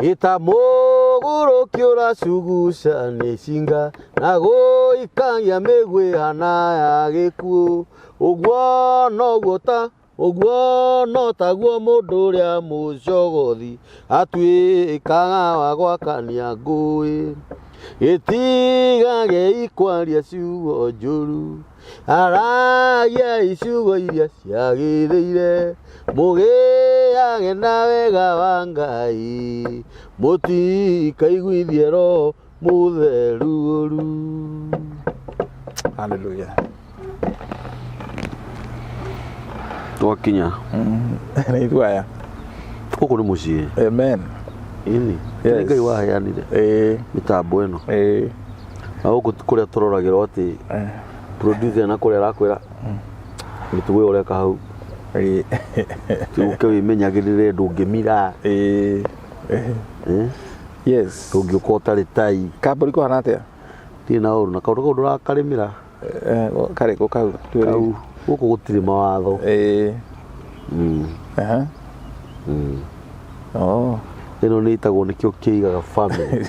Ĩta mũgũrũki ũracuguca nĩ cinga na gũikagia mĩguĩ hana ya gĩkuũ. Ũguo noguo ta ũguo no taguo mũndũ ũrĩa mũcogothi atuĩkaga wa gwakania ngũĩ. Gĩtigagei kwaria ciugo njũru, aragiai ciugo iria ciagĩrĩire, mũgĩage na wega wa Ngai, mũtikaiguithie Roho Mũtheru ũru. Hallelujah. Twakinya Nĩ ithuĩ aya. gũkũ nĩ mũciĩ. Amen. Ĩni. Yes. Nĩ Ngai waheanire mĩtambo ĩno. Na gũkũ ti kũrĩa tũroragĩrwo atĩ producer na kũrĩa arakwĩra mĩtugo ĩyo ũreka hau ti ũke wĩmenyagĩrĩre ndũngĩmira. Eh? Yes. Ndũngĩũka ũtarĩ tai. Kambũri kũhana atĩa? Ndirĩ na ũru na kaũndũ kau ndũrakarĩmĩra. Karĩkũ kau? Kau gũkũ gũtirĩ mawatho. Oh. Ĩno nĩ ĩtagwo nĩkĩo kĩigaga family.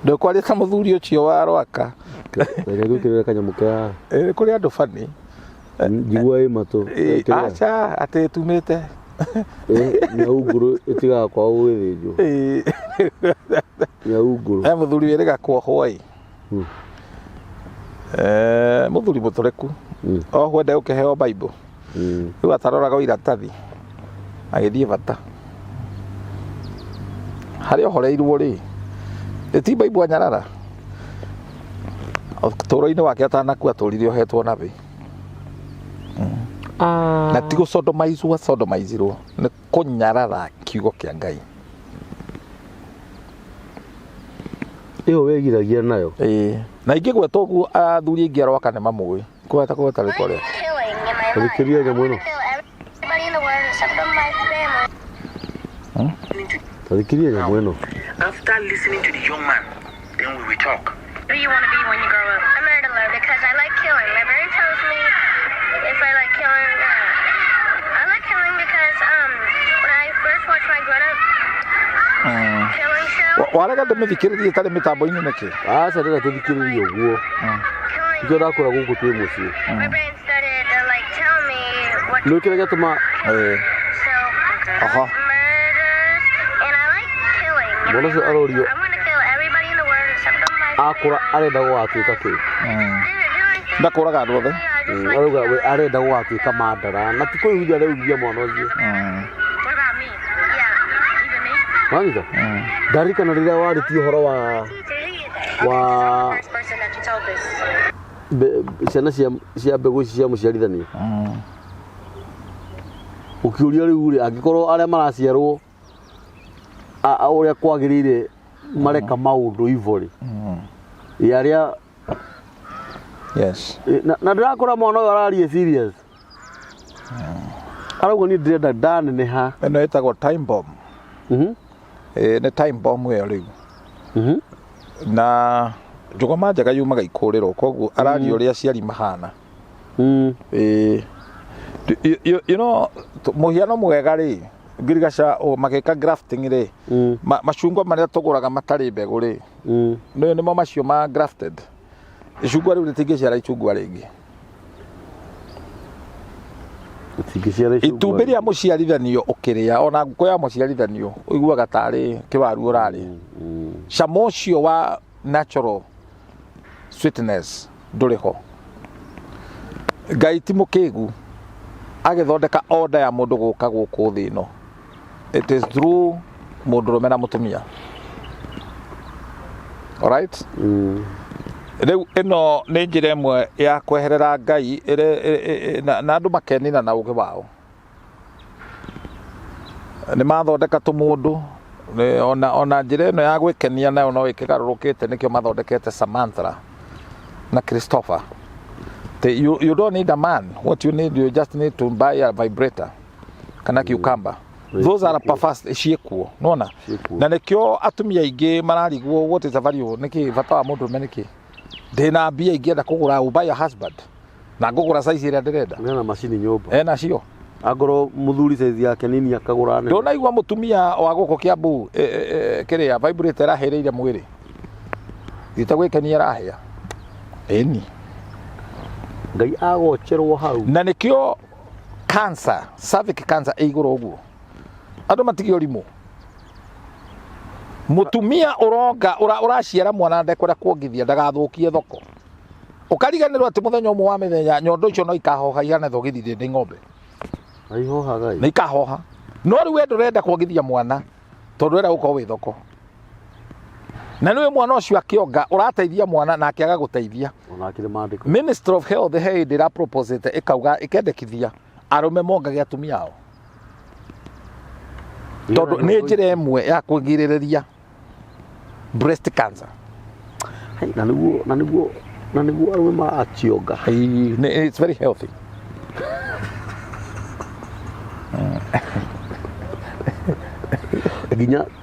Ndũkwaria ta mũthuri ũcio wa Rwaka. Reke ngwĩkĩrĩre kanyamũ ke haha. Kũrĩ andũ bani. Njigua ĩ matũ. Kĩrĩa? Aca, atĩ tumĩte. Nyaungũrũ ĩtigaga kwaga gũgĩthĩnjwo. Nyaungũrũ. He mũthuri wĩrĩga kuohwo ĩ. Mũthuri mũtũrĩku. Ohwo ende gũkĩheo Bible. Rĩu ataroraga iratathi agĩthiĩ bata. Harĩa ohoreirwo rĩ, ti Bible anyarara. Ũtũũro-inĩ wake atanakua atũrire ohetwo na thĩ. Na ti gũcodomaizwo acodomaizirwo, nĩ kũnyarara kiugo kĩa Ngai. Ĩyo wegiragia nayo. Ĩĩ. Na ingĩgweta ũguo athuri aingĩ a Rwaka nĩ mamũĩ. Kũgweta kũgweta rĩtwa rĩake. Thikĩrĩria nyamũ ĩno. Thikĩrĩria nyamũ ĩno. After listening to the young man, then we will talk. Who do you want to be when you grow up? A murderer because I like killing. My brain tells me if I like killing. I like killing because when I first watched my grown up killing show, Warega ndĩmĩthikĩrĩrie ĩtarĩ mĩtambo-inĩ nĩkĩ? Aca ndĩrenda tũthikĩrĩrie ũguo. killing, Nĩkĩo ndakwĩra gũkũ twĩ mũciĩ. my brain started to like tell me what Nĩ kĩrĩa gĩatũma So I Aha. like murders and I like killing. Mwana ũcio arorio I'm gonna kill everybody in the world except for my akũra arenda gũgatuĩka kĩ? Ndakũraga andũ othe. Arauga we arenda gũgatuĩka mandara na ti kũiguithia areiguithia mwana ũcio. What about me? Yeah. Even me? Wanyita? Ndarikana rĩrĩa warĩtie ũhoro wa wa First person that you told this. Ciana cia mbegũ ici cia mũciarithanio. Ũkĩũria rĩu rĩ angĩkorwo arĩa maraciarwo ũrĩa kwagĩrĩire mareka maũndũ ivo rĩ. Ĩ arĩa Yes. Na ndĩrakora mwana ũyũ araria serious. Arauga niĩ ndĩrenda ndaneneha. Ĩno ĩtagwo time bomb. Nĩ time bomb ĩyo rĩu. Na njũgũma njega yumaga ikũrĩro koguo araria ũrĩa aciari mahana. You know, mũhiano mwega rĩ, ngirigaca magĩka grafting rĩ, macungwa marĩa tũgũraga matarĩ mbegũ rĩ, nĩ nĩmo macio ma grafted. Icungwa rĩu rĩtingĩciara icungwa rĩngĩ. Rĩtingĩciara icungwa Itumbĩ rĩa mũciarithanio ũkĩrĩa, ona ngũkũ ya mũciarithanio, ũiguaga tarĩ kĩwaru ũrarĩa. Cama ũcio wa natural sweetness ndũrĩ ho. Ngai ti mũkĩgu agĩthondeka order ya mũndũ gũka gũkũ thĩ ĩno. It is through mũndũrũme na mũtumia. Alright? Rĩu ĩno nĩ njĩra ĩmwe ya kweherera Ngai na andũ makenina na ũgĩ wao. Nĩ mathondeka tũmũndũ, ona njĩra ĩno ya gwĩkenia nayo no ĩkĩgarũrũkĩte, nĩkĩo mathondekete Samantha na Christopher. You don't need a man. What you need, you just need to buy a vibrator kana cucumber. Those are perverse ciĩkuo, nĩwona? Ciĩkuo. Na nĩkĩo atumia aingĩ mararigwo what is the value, nĩkĩ bata wa mũndũrũme nĩkĩ? Ndĩna mbia ingĩenda kũgũra, I will buy a husband. Na ngũgũra size ĩrĩa ndĩrenda. Nĩ na macini nyũmba. Enacio. Angorwo mũthuri size yake nini akagũra nene. Ndũnaigua mũtumia wa gũkũ Kiambu kĩrĩa vibrator ĩrahĩrĩire mwĩrĩ. Thiĩte gwĩkenia ĩrahĩa. Ĩni. Ngai agocerwo hau. Na nĩkĩo cancer, cervical cancer ĩ igũrũ ũguo. Andũ matige ũrimũ. Mũtumia ũronga ũraciara mwana ndekwenda kuongithia ndagathũkie thoko. Ũkariganĩrwo atĩ mũthenya ũmwe wa mĩthenya nyondo icio no ikahoha ihane thogithi ndĩ ng'ombe. Aihohaga Nĩ ikahoha. No rĩu we ndũrenda kuongithia mwana tondũ ũrenda gũkorwo wĩ thoko. Na nĩwe mwana ũcio akĩonga ũrateithia mwana nake agagũteithia. Onake nĩ maandĩko. Minister of Health he hĩndĩ ĩra proposite ĩkauga ĩkendekithia arũme mongage atumia ao. Tondũ nĩ njĩra ĩmwe ya kũgirĩrĩria breast cancer. Hey, na nĩguo arũme marakĩonga. It's very healthy.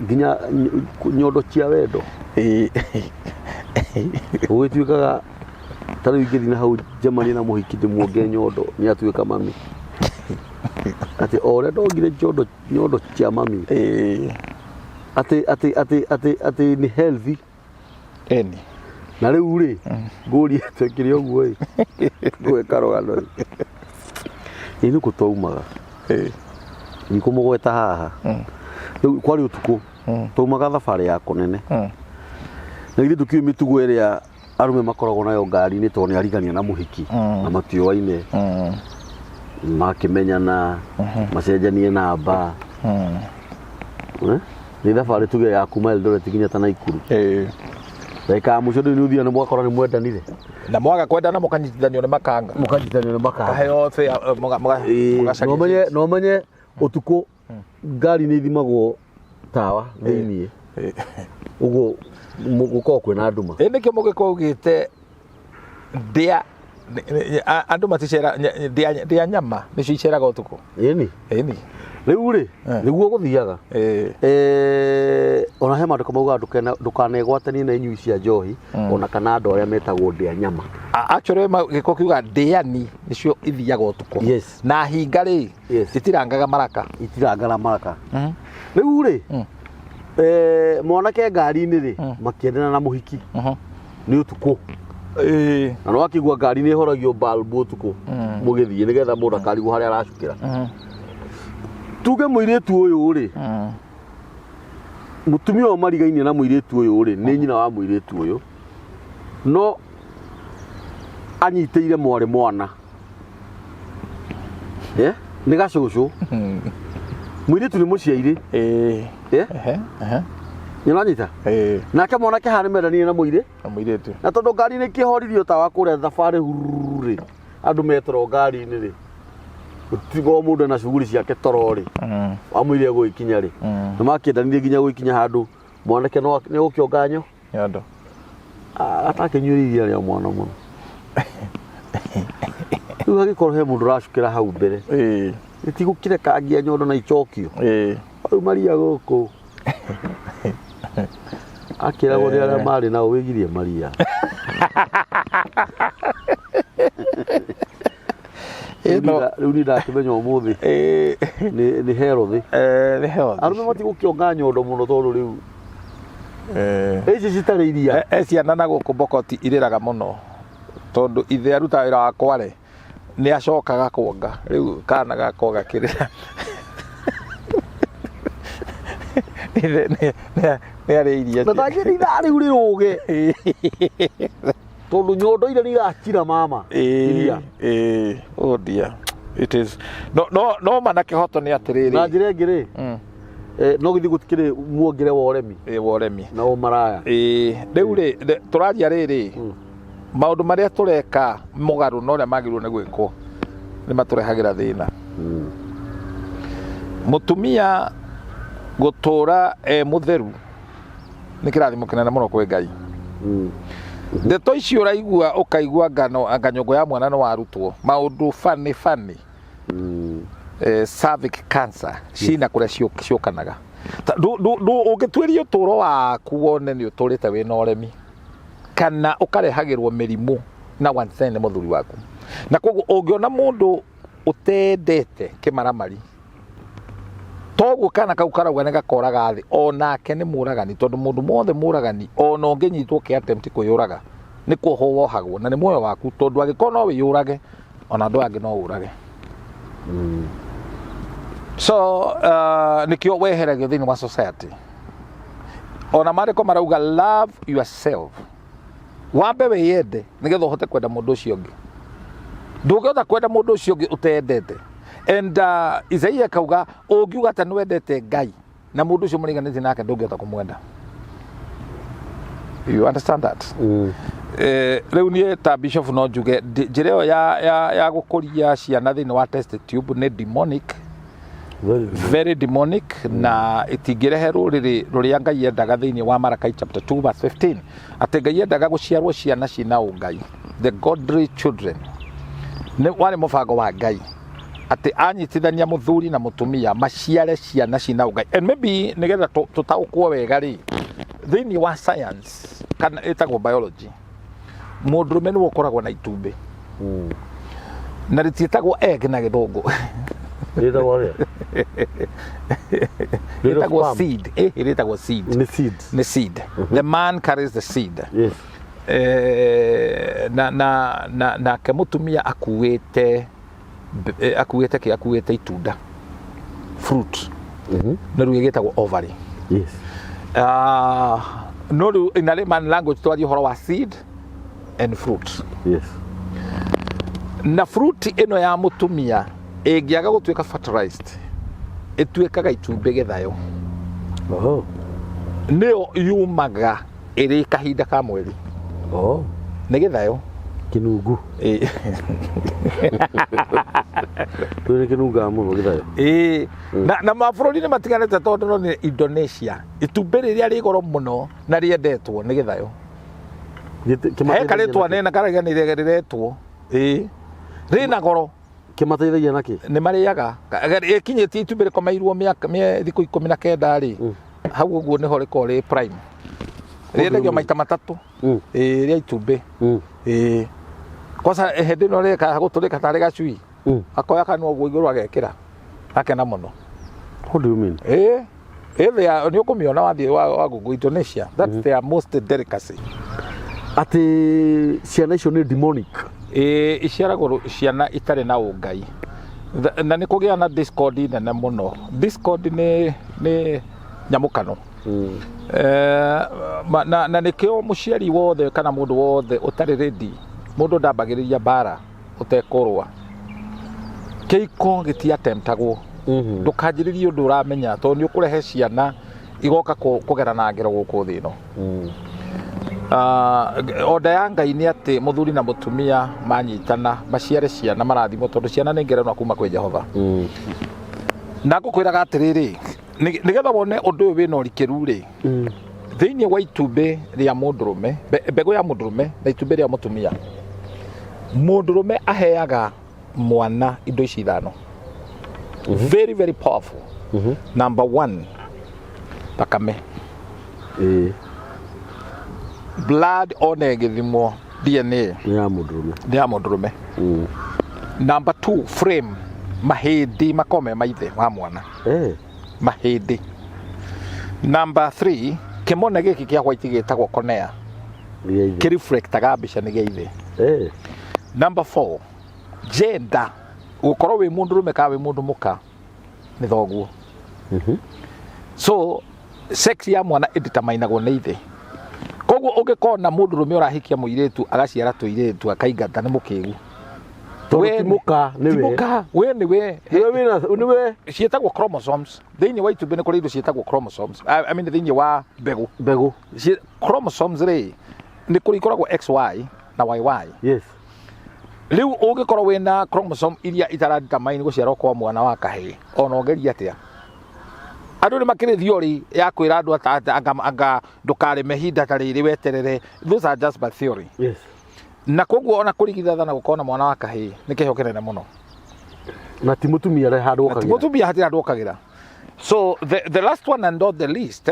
Nginya nyondo cia wendo. Gũgĩtuĩkaga ta rĩu ingĩthiĩ na hau njemanie na mũhiki ndĩmuonge nyondo nĩ atuĩka mami. Atĩ o ũrĩa ndongire nyondo cia mami. Atĩ nĩ healthy. Eni. Na rĩu rĩ ngũrie twekire ũguo ĩ ngwĩka rũgano ĩ ĩ nĩ kũ twaumaga ndikũmũgweta haha. Rĩu kwarĩ ũtukũ twaumaga thabarĩ ya kũnene na ithuĩ tũkiũĩ mĩtugo ĩrĩa arũme makoragwo nayo ngari-inĩ tondũ nĩ arigania na mũhiki na matioaine makĩmenyana macenjanie namba. Nĩ thabarĩ tuge ya kuma Eldoret nginya ta Naikuru. Ndagĩka ya mũico ndũĩ nĩ ũthiaga nĩ mwakora nĩ mwendanire. Na mwaga kwendana mũkanyitithanio nĩ makanga. Mũkanyitithanio nĩ makanga. Kaheo Ĩĩ, no ũmenye ũtukũ ngari nĩ ithimagwo tawa thĩiniĩ ũguo gũkoragwo kwĩna nduma. Ĩ nĩkĩo mũgĩkũyũ ugĩte ndĩa andũ maticera ndĩa nyama nĩcio iceraga ũtukũ. Ĩni. Ĩni. Rĩu rĩ nĩguo gũthiaga. Ona he maandĩko maugaga ndũkanegwatanie na inyui cia njohi ona kana andũ arĩa metagwo ndĩa nyama. Actually gĩkũyũ kiuga ndĩani nĩcio ithiaga ũtukũ. Yes. Na hinga rĩ itirangaga maraka. Itirangaga maraka. Rĩu rĩ mwanake ngari-inĩ rĩ makĩendana na mũhiki nĩ ũtukũ. Na no akĩigua ngari nĩ ĩhoragio bulb ũtukũ mũgĩthiĩ nĩgetha mũndũ akarigwo harĩa aracukĩra. Tuge mũirĩtu ũyũ rĩ mũtumia ũyũ marigainie na mũirĩtu ũyũ rĩ nĩ nyina wa mũirĩtu ũyũ no anyitĩire mwarĩ mwana. Nĩ gacũcũ. Mũirĩtu nĩ mũciairĩ. Nĩũranyita? Nake mwanake haha nĩmendanire na mũirĩ. Na mũirĩtu. Na tondũ ngari nĩ kĩhoririo tawa kũrĩa thabarĩ hururu rĩ andũ metoro ngari-inĩ rĩ gũtigwo mũndũ ena shughuli ciake toro rĩ wamũire gũgĩkinya rĩ nĩ makĩendanire nginya gũgĩkinya handũ mwanake no nĩ gũkĩonga nyo Nyondo. Atakĩnyuĩre iria rĩa mwana mũno. Rĩu hagĩkorwo he mũndũ ũracukĩra hau mbere gĩtigũkĩrekangia nyondo na icokio. Rĩu maria gũkũ akĩragwo nĩ arĩa marĩ nao wĩgirie maria. Rĩu niĩ ndakĩmenya ũmũthĩ nĩ herothĩ. Nĩ healthy. Arũme matigũkĩonga nyondo mũno tondũ rĩu ici citarĩ iria. Ciana na gũkũ Mbokoti irĩraga mũno tondũ ithe arutaga wĩra wa kware nĩ acokaga kuonga rĩu kana gakwa gakĩrĩra. Ithe nĩ arĩ iria. Na tangĩrĩ ithaa rĩu rĩrũge tondũ nyondo iria nĩ iracira mama. Iria. Oh dear. It is. No mana kĩhoto nĩ atĩrĩrĩ. Na njĩra ĩngĩ rĩ no gĩthiĩ gũtikĩrĩ muongere wa ũremi. Wa ũremi. Na ũmaraya. Rĩu rĩ tũraria rĩrĩ maũndũ marĩa tũreka mũgarũ na ũrĩa magĩrĩirwo nĩ gwĩkwo nĩ matũrehagĩra thĩna. Mũtumia gũtũra e mũtheru nĩ kĩrathimo kĩnene mũno kwĩ Ngai. Ndeto icio ũraigua ũkaigua ngano anga nyũngũ ya mwana nĩ warutwo maũndũ funny funny. Cervical cancer cina kũrĩa ciũkanaga. Ũngĩtuĩria ũtũũro waku wone nĩ ũtũrĩte wĩna ũremi kana ũkarehagĩrwo mĩrimũ na one thing nĩ mũthuri waku. Na koguo ũngĩona mũndũ ũtendete kĩmaramari toguo kana kau karauga nĩ gakoraga thĩ, onake nĩ mũragani, tondũ mũndũ mothe mũragani ona ũngĩnyitwo ũkĩ attempt kwĩyũraga nĩ kuohwo wohagwo, na nĩ muoyo waku, tondũ angĩkorwo no wĩyũrage ona andũ angĩ no ũrage. So nĩkĩo weheragio thĩinĩ wa society. Ona maandĩko marauga love yourself, wambe wĩyende nĩgetha ũhote kwenda mũndũ ũcio ũngĩ. Ndũngĩhota kwenda mũndũ ũcio ũngĩ ũteyendete. And Isaia kauga ũngiuga atĩ nĩwendete Ngai na mũndũ ũcio mũriganĩtie nake ndũngĩhota kũmwenda. You understand that? Rĩu niĩ ta bishop no njuge njĩra ĩyo ya gũkũria ciana thĩinĩ wa test tube nĩ demonic, very very demonic, na ĩtingĩrehe rũrĩrĩ rũrĩa Ngai endaga thĩinĩ wa Malachi chapter 2 verse 15, atĩ Ngai endaga gũciarwo ciana ciĩna ũngai, the godly children. Nĩ warĩ mũbango wa Ngai atĩ anyitithania mũthuri na mũtumia maciare ciana ciĩna ũngai. And maybe nĩgetha tũtaũkwo wega rĩ, thĩinĩ wa science kana ĩtagwo biology, mũndũrũme nĩwe ũkoragwo na itumbĩ, na rĩtiĩtagwo egg na gĩthũngũ. Rĩtagwo atĩa? Rĩtagwo Sperm. seed. Rĩtagwo seed. Nĩ seed. Nĩ seed. The man carries the seed. Na nake mũtumia akuĩte akuĩte kĩ? Akuĩte itunda, fruit. No rĩu ĩgĩtagwo ovary. No rĩu in a layman language twarie ũhoro wa seed and fruit. Na fruit ĩno ya mũtumia ĩngĩaga gũtuĩka fertilized, ĩtuĩkaga itumbĩ gĩthayo. Nĩyo yumaga ĩrĩ kahinda ka mweri. Nĩ gĩthayo. Kĩnungu. Kĩu nĩ kĩnungaga mũno gĩthayo. Ĩĩ. Na mabũrũri nĩ matiganĩte, tondũ no nĩ Indonesia itumbĩ rĩrĩa rĩ goro mũno na rĩendetwo nĩ gĩthayo. He karĩtwa nena karaiga nĩ rĩretwo. Ĩĩ. Rĩna goro. Kĩmateithagia nakĩ? Nĩ marĩaga. Ĩkinyĩtie itumbĩ rĩkomeirwo mĩaka thikũ 19 rĩ, hau ũguo nĩho rĩkoragwo rĩ prime. Rĩendagio maita matatũ. Ĩĩ, rĩa itumbĩ. Ĩĩ. Kwanza hĩndĩ ĩno rĩkaga gũtũrĩka tarĩ gacui. Akoya kanua ũguo igũrũ agekĩra. Akena mũno. What do you mean? Ĩĩ. Ĩĩ, nĩ ũkũmĩona wathiĩ wa Google Indonesia. That's their most delicacy. Atĩ ciana icio nĩ demonic? Ĩĩ, iciaragwo ciana itarĩ na ũngai. Na nĩ kũgĩa na discord nene mũno. Discord nĩ nyamũkano. Na nĩkĩo mũciari wothe kana mũndũ wothe ũtarĩ ready, mũndũ ndambagĩrĩria mbara ũtekũrũa. Kĩiko gĩtiatemptagwo. Ndũkanjĩrĩrie ũndũ ũramenya, tondũ nĩ ũkũrehe ciana igoka kũgerana ngero gũkũ thĩ ĩno. Onda ya Ngai nĩ atĩ mũthuri na mũtumia manyitana maciare ciana marathimwo, tondũ ciana nĩ ngerenwa kuma kwĩ Jehova. Na ngũkwĩraga atĩrĩrĩ, nĩgetha wone ũndũ ũyũ wĩna ũrikĩru rĩ, thĩinĩ wa itumbĩ rĩa mũndũrũme, mbegũ ya mũndũrũme na itumbĩ rĩa mũtumia, mũndũrũme aheaga mwana indo ici ithano. Very very powerful. Number 1, thakame. Blood ona ĩgĩthimwo DNA Nĩ ya mũndũrũme. Nĩ ya mũndũrũme. Number 2, frame, mahĩndĩ makome maithe wa mwana. Mahĩndĩ. Number 3, kĩmone gĩkĩ kĩa white gĩtagwo cornea. Gĩa ithe. Kĩreflectaga mbica nĩ gĩa ithe. Number 4, gender, gũkorwo wĩ mũndũrũme kana wĩ mũndũ mũka nĩ thoguo. So sex ya mwana ĩnditamainagwo nĩ ithe. Koguo ũngĩkona mũndũrũme ũrahikia mũirĩtu agaciara tũirĩtu akaingata nĩ mũkĩgu. Tondũ ti mũka, nĩ Ti we. mũka, we nĩ we. Nĩ we wĩna, nĩ we. Ciĩtagwo chromosomes. Thĩinĩ wa itumbĩ nĩ kũrĩ indo ciĩtagwo chromosomes. I mean thĩinĩ wa mbegũ. Mbegũ. Chromosomes rĩ, nĩ kũrĩ ikoragwo XY na YY. Rĩu ũngĩkorwo wĩna chromosome iria itaradetermine gũciarwo kwa mwana wa kahĩĩ, ona ũngeria atĩa? Andũ nĩ makĩrĩ theory ya kwĩra andũ anga ndũkarĩme ihinda ta rĩrĩ weterere. Those are just by theory. Na koguo ona kũrigithatha na gũkorwo na mwana wa kahĩĩ nĩ kĩheo kĩnene mũno. Na ti mũtumia rĩ handũ Na ti okagĩra. mũtumia hatirĩ handũ okagĩra. So the last one and not the least,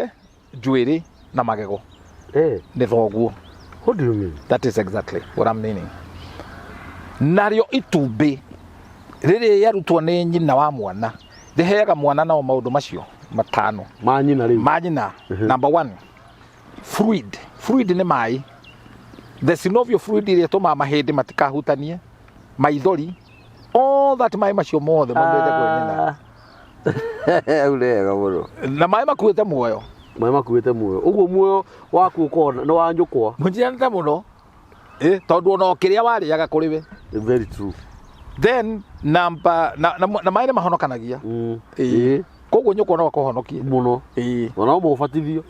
njuĩrĩ na magego. Nĩ thoguo. What do you mean? That is exactly what I'm meaning. Narĩo itumbĩ rĩrĩa rĩarutwo nĩ nyina wa mwana rĩheaga mwana nao maũndũ macio matano. Ma nyina rĩu. Ma nyina. Number one, fluid. Fluid nĩ maĩ. The synovial fluid ĩrĩa ĩtũmaga mahĩndĩ matikahutanie, maithori, all that maĩ macio mothe maumĩte kwĩ nyina. Hau nĩ wega mũno. Na maĩ makuĩte muoyo. Maĩ makuĩte muoyo. Ũguo muoyo waku ũkoragwo nĩ wa nyũkwa. Mũnjiarĩte mũno. Tondũ ona o kĩrĩa warĩaga kũrĩ we. Very true. Then number na maĩ nĩ mahonokanagia. Koguo nyũkwa no akũhonokie. Mũno. Ona no mũbatithio.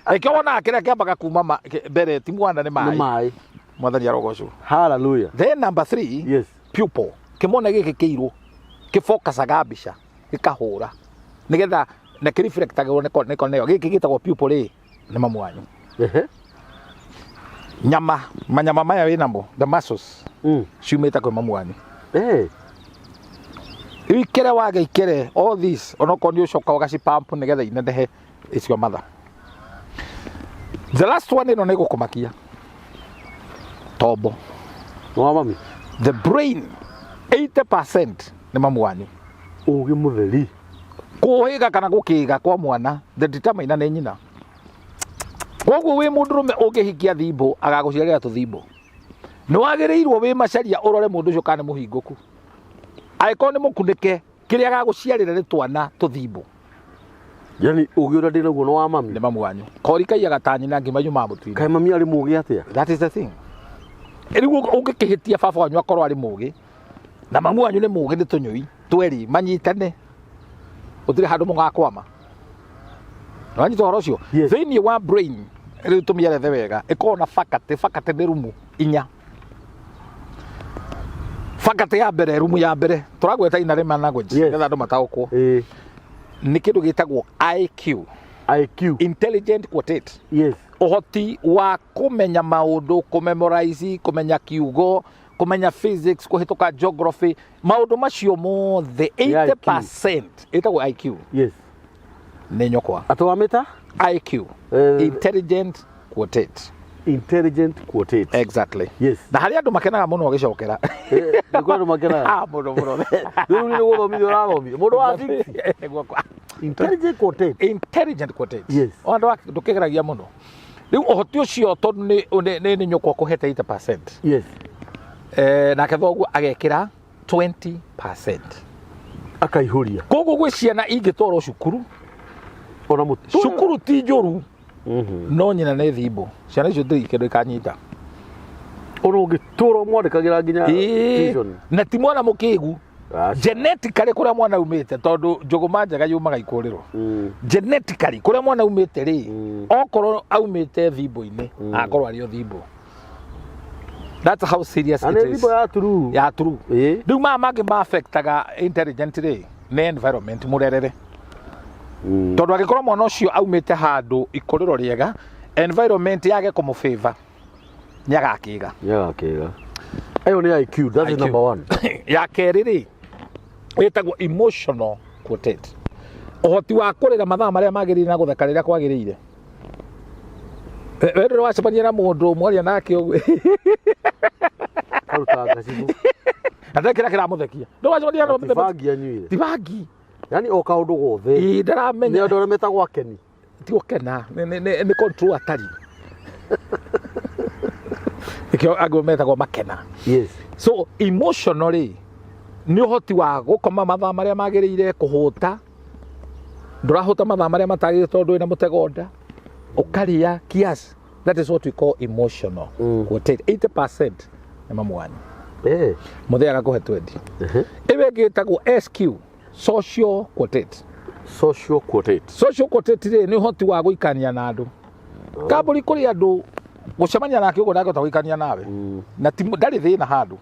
Nĩkĩo wonaga kĩrĩa kĩambaga kuma mbere ti mwana nĩ maĩ. Nĩ maĩ. Mwathani arogocwo. Hallelujah. Then number 3, Yes. pupil. Kĩmone gĩkĩ kĩirũ kĩfokacaga mbica gĩkahũra nĩgetha na kĩreflectagĩrwo nĩ cornea. Gĩkĩ gĩtagwo pupil rĩ nĩ mamu wanyu. Nyama, manyama maya wĩ namo, the muscles ciumĩte kwĩ mamu wanyu. Rĩu ikere waga ikere all this onokorwo nĩ ũcoka ũgacipamp nĩgetha inenehe, it's your mother. The last one ĩno nĩ gũkũmakia. Tombo. Nĩ wa mami. The brain 80% nĩ mamu wanyu. Ũgĩ mũtheri. Kũhĩga kana gũkĩga kwa mwana, the determiner nĩ nyina. Koguo wĩ mũndũrũme ũngĩhikia thimbo agagũciarĩra tũthimbo. Nĩ wagĩrĩirwo wĩ macaria ũrore mũndũ ũcio kana nĩ mũhingũku. Angĩkorwo nĩ mũkunĩke, kĩrĩa agagũciarĩra nĩ twana tũthimbo. Yani ũgĩ ũrĩa ndĩ naguo nĩ wa mami. Nĩ mamu wanyu. Kori kaiyaga ta nyina ngima yumaga mũtu-inĩ. Kaĩ mami arĩ mũgĩ atĩa? That is the thing. Rĩu ũngĩkĩhĩtia baba wanyu akorwo arĩ mũgĩ na mamu wanyu nĩ mũgĩ nĩ tũnyui tweri manyitane gũtirĩ handũ mũgakwama. Nĩwanyita ũhoro ũcio? Yes. Thĩinĩ wa brain rĩu tũmĩerethe wega ĩkoragwo na faculty. Faculty nĩ rumu inya. Faculty ya mbere, rumu ya mbere tũragweta ina layman language Yes. nĩgetha andũ mataũkwo. Nĩ kĩndũ gĩtagwo IQ. IQ. Intelligent quotient. Yes. Ũhoti wa kũmenya maũndũ, kũmemorize, kũmenya kiugo, kũmenya physics, kũhĩtũka geography, maũndũ macio mothe Nĩ IQ. 80% ĩtagwo IQ. Yes. Nĩ nyũkwa. Atĩ wamĩta? IQ. Intelligent quotient. Intelligent quotient. Exactly. Yes. Na harĩ andũ makenaga mũno agĩcokera. Nĩ kũrĩ andũ makenaga? Mũno mũno. Rĩu nĩ gũthomithio ũrathomithio. Mũndũ wa six. Nĩguo kwa. Intelligent quotient. Intelligent quotient. Yes. O andũ ndũkĩgeragia mũno. Rĩu ũhoti ũcio tondũ nĩ nyũkwa kũhete 80%. Yes. Nake thoguo agekĩra 20%. Akaihũria. Koguo gwĩ ciana ingĩtwarwo cukuru. Ona mũtũrĩre. Cukuru ti njũru. No nyina nĩ thimbo. Ciana icio ndĩrĩ kĩndũ ikanyita. Ona ũngĩtũra ũmwandĩkagĩra nginya tuition. Na ti mwana mũkĩgu. Aca. Genetically kũrĩa mwana aumĩte, tondũ njũgũma njega yumaga ikũrĩro. Genetically kũrĩa mwana aumĩte rĩ, okorwo aumĩte thimbo-inĩ, akorwo arĩ o thimbo. That's how serious Na it nĩ is. thimbo ya true. Ya true. Rĩu maya mangĩ ma affectaga intelligent rĩ, nĩ environment, mũrerere. Tondũ angĩkorwo mwana ũcio aumĩte handũ ikũrĩro rĩega, environment yage kũmũfavor, nĩ agakĩga. Nĩ agakĩga. Ĩyo nĩ IQ, that is IQ. number 1. Ya kerĩ rĩ, ĩtagwo emotional quotient. Ũhoti wa kũrĩra mathaa marĩa magĩrĩire na gũtheka rĩrĩa kwagĩrĩire. We ndũrĩ wacemania na mũndũ mwaria nake ũguo. Karuta ngacibũ. Na ndekĩra kĩramũthekia. Ndũrĩ wacemania na mũndũ. Ti bangi anyuire. Ti bangi. Yaani o kaũndũ gothe. Ĩĩ, ndaramenya. Nĩ andũ arĩa metagwo akeni. Ti gũkena, nĩ control atari. Nĩkĩo angĩ metagwo makena. Yes. So emotional rĩ, nĩ ũhoti wa gũkoma mathaa marĩa magĩrĩire, kũhũta. Ndũrahũta mathaa marĩa matagĩrĩire tondũ wĩna mũtego nda. Ũkarĩa kiasi. That is what we call emotional. Quotate 80% nĩ mamu wanyu. Mũthee agakũhe 20. Ĩyo ĩngĩ ĩtagwo SQ, social quotate. Social quotate. Social quotate rĩ, nĩ ũhoti wa gũikania na andũ. Kambũri kũrĩ andũ gũcemania nake ũguo ndangĩhota gũikania nawe. Na ti ndarĩ thĩna handũ.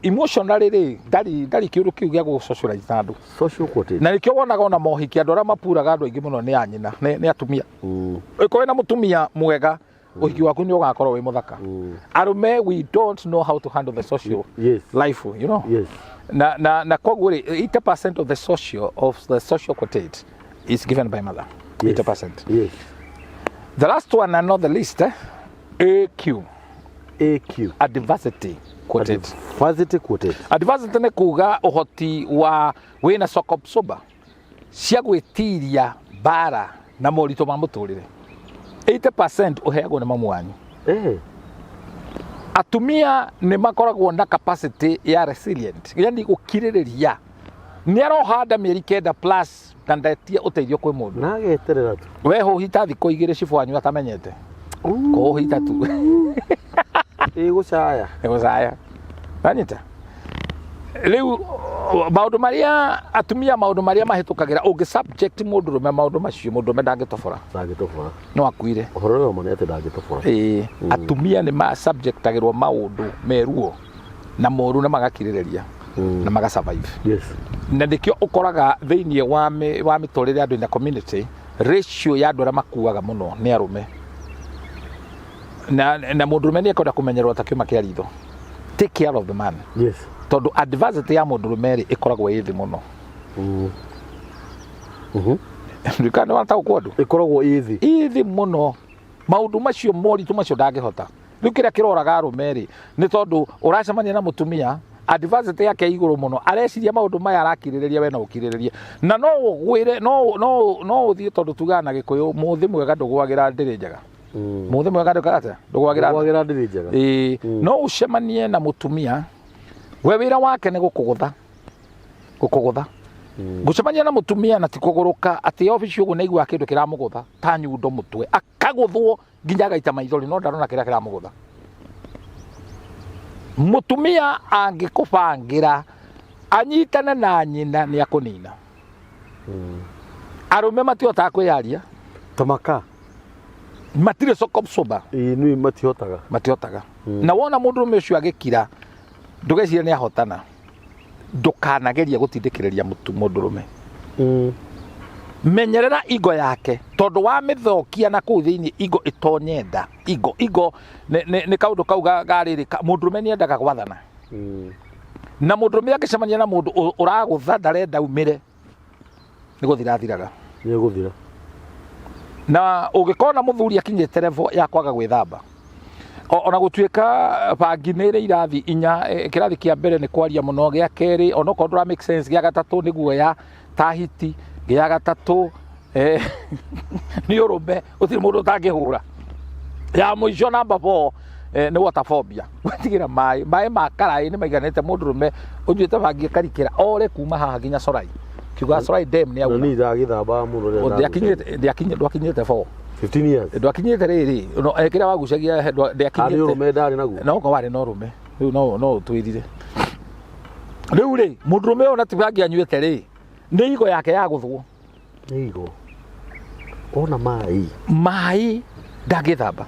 Emotionally rĩ, ndarĩ kĩũndũ kĩu gĩa gũsocialize na andũ. Social quotate. Na nĩkĩo wonaga ona mohiki andũ arĩa mapuraga andũ aingĩ mũno nĩ a nyina, nĩ atumia. Ũngĩkorwo wĩna mũtumia mwega, ũhiki waku nĩ ũgakorwo wĩ mũthaka. Arũme, we don't know how to handle the social life, you know? Yes. Na koguo rĩ, 80% of the social quotate is given by mother. Yes. 80%. Yes. The last one and not the least, AQ. AQ. Adversity quoted. Adversity quoted. Adversity nĩ kuga ũhoti wa wĩna shock absorber cia gwĩtiria mbara na moritũ ma mũtũrĩre. 80% ũheagwo nĩ mamu wanyu. Atumia nĩ makoragwo na capacity ya resilient, yani gũkirĩrĩria. Nĩ arohanda mĩeri 9 plus na ndetie ũteithio kwĩ mũndũ. Na ageterera tu. We hũhita thikũ 2 cibũ wanyu atamenyete. Kũhũhita tu. Ĩgũcaya. Ĩgũcaya. Nanyita. Rĩu maũndũ marĩa atumia maũndũ marĩa mahĩtũkagĩra ũngĩ subject mũndũrũme maũndũ macio mũndũrũme ndangĩtobora. Ndangĩtobora. No akuire. Ũhoro ũrĩa wa ma nĩ atĩ ndangĩtobora. Ĩĩ, atumia nĩ ma subjectagĩrwo maũndũ meruo na moru na magakirĩrĩria na maga survive. Yes. Na nĩkĩo ũkoraga thĩinĩ wa mĩtũrĩre ya andũ in the community ratio ya andũ arĩa makuaga mũno nĩ arũme. Na mũndũrũme nĩ ekwenda kũmenyerwo ta kĩũma kĩa ritho. Take care of the man. Yes. Tondũ adversity ya mũndũrũme rĩ ĩkoragwo ĩ thĩ mũno. Ndikana nĩ wataũkwo andũ? Ĩkoragwo ĩ thĩ. Ĩ thĩ mũno. Maũndũ macio moritũ macio ndangĩhota. Rĩu kĩrĩa kĩroraga arũme rĩ nĩ tondũ ũracemania na mũtumia adversity yake igũrũ mũno, areciria maũndũ maya arakirĩrĩria we no ũkirĩrĩrie. Na no ũgwĩre, no ũthiĩ tondũ tugaga na Gĩkũyũ mũthĩ mwega ndũgwagĩra ndĩrĩ njega. Mũthĩ mwega ndũkaga atĩa? Ndũgwagĩra Ndũgwagĩra ndĩrĩ njega. Ĩĩ, no ũcemanie na mũtumia we wĩra wake nĩ gũkũgũtha. Gũkũgũtha. Gũcemania na mũtumia na ti kũgũrũka atĩ obici ũguo nĩaiguaga kĩndũ kĩramũgũtha ta nyundo mũtwe akagũthwo nginya agaita maithori no ndarona kĩrĩa kĩramũgũtha. Mũtumia angĩkũbangĩra anyitane na nyina nĩ akũnina. Arũme matihotaga kwĩyaria. Tamaka. Matirĩ shock absorber. Ĩĩ, nĩ matihotaga. Matihotaga. Na wona mũndũrũme ũcio agĩkira ndũgecirie nĩ ahotana. Ndũkanagerie gũtindĩkĩrĩria mũndũrũme. Menyerera ingo yake tondũ wamĩthũkia na kũu thĩinĩ ingo ĩtonye nda. Ingo, ingo nĩ kaũndũ kau ga rĩrĩ, mũndũrũme nĩ endaga gwathana. Na mũndũrũme angĩcemania na mũndũ ũragũtha ndarenda umĩre nĩ gũthira athiraga. Nĩ gũthira. Na ũngĩkona mũthuri akinyĩte level ya kwaga gwĩthamba ona gũtuĩka bangi nĩ ĩrĩ irathi inya, kĩrathi kĩa mbere nĩ kwaria mũno, gĩa kerĩ onokorwo ndũra make sense, gĩa gatatũ nĩ guoya ta hiti, gĩa gatatũ nĩ ũrũme gũtirĩ mũndũ ũtangĩhũra, ya mũico number 4 nĩ water phobia, gwĩtigĩra maĩ, maĩ ma karaĩ nĩ maiganĩte mũndũrũme ũnyuĩte bangi akarikĩra ore kuma haha nginya Sorai. Kiuga Sorai dam nĩ auma. Na niĩ ndagĩthambaga mũno rĩrĩa Ndĩakinyĩte, ndwakinyĩte 4. 15 years. Ndwakinyĩte rĩrĩ, no, kĩrĩa wagucagia, ndĩakinyĩte. Arĩ ũrũme ndarĩ naguo. No, ko warĩ na ũrũme. Rĩu no ũtwĩrire. Rĩu rĩ, mũndũrũme ũyũ na ti bangi anyuĩte rĩ, nĩ igo yake ya gũthwo. Nĩ igo. Ona maĩ. Maĩ ndangĩthamba.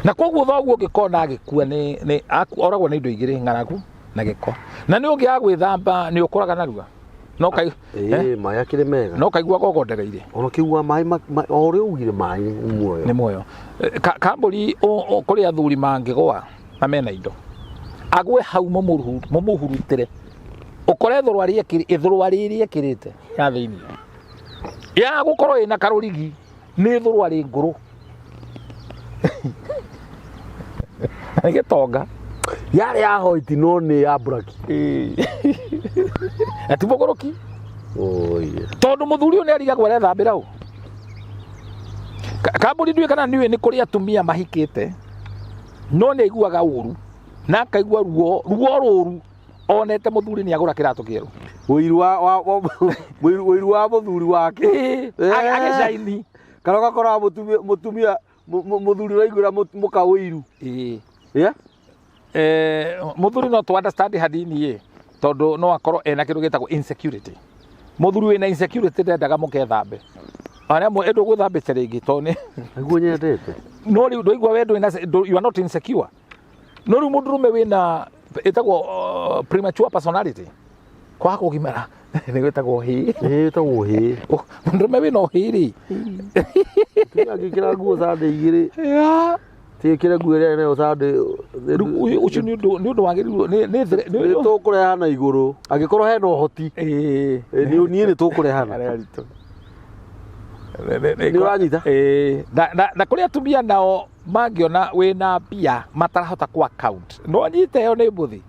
Na koguo thoguo ũngĩkona agĩkua nĩ oragwo nĩ indo igĩrĩ, ng'aragu na gĩko. Na nĩ ũngĩaga gwĩthamba nĩ ũkũraga narua. No kai, Ĩĩ, maĩ akĩrĩ mega. No kaigua gogondereire. Ona kĩigua maĩ o ũrĩa ugire maĩ nĩ muoyo. Nĩ muoyo. Kambũri kũrĩ athuri mangĩgũa na mena indo. Agwe hau mũmũhurutĩre. Ũkore ithũrwa rĩrĩ ekĩrĩte ya thĩinĩ. Ya gũkorwo ĩna karũrigi nĩ ithũrwa rĩ ngũrũ. Nĩ gĩtonga. Yarĩ ya white no nĩ ya black. Ĩĩ. Na ti mũgũrũki. Oye. Tondũ mũthuri ũyũ nĩ arigagwo arethambĩra ũ. Kambũri ndiũĩ kana nĩũĩ nĩ kũrĩ atumia mahikĩte no nĩ aiguaga ũru na akaigua ruo rũru onete mũthuri nĩ agũra kĩratũ kĩerũ. Ũiru wa mũthuri wake. Ĩĩ, agĩcaini. Kana ũgakora mũtumia, mũthuri ũraiguĩra mũka ũiru. Ĩĩ. Yeah? Mũthuri no tũ understand hanini ĩ, tondũ no akorwo ena kĩndũ gĩtagwo insecurity. Mũthuri wĩna insecurity ndendaga mũkethambe. Arĩa ĩndũ gwĩthambĩte rĩngĩ tondũ nĩ Nĩguo nyendete. No rĩu ndũigua we ndũrĩ na you are not insecure. No rĩu mũndũrũme wĩna ĩtagwo premature personality. Kwaga kũgimara nĩ gwĩtagwo hĩ. Ĩ, ĩtagwo hĩ. Mũndũrũme wĩna ũhĩ rĩ. Mũtumia angĩkĩra nguo Sunday igĩrĩ. Yeah. Tiĩkĩre nguo ĩrĩa ĩnayo Sunday. Rĩu ũcio nĩ ũndũ, nĩ ũndũ wagĩrĩirwo, nĩ, nĩ thre-, nĩ Nĩ tũkũrehana igũrũ. Angĩkorwo hena ũhoti. Ĩĩ. Ĩ, niĩ nĩ tũkũrehana. Arĩa aritũ. Nĩ ũranyita? Ĩĩ. Na kũrĩ atumia nao Mangĩona wĩna mbia matarahota ku account, no nyite ĩyo nĩ mbũthi.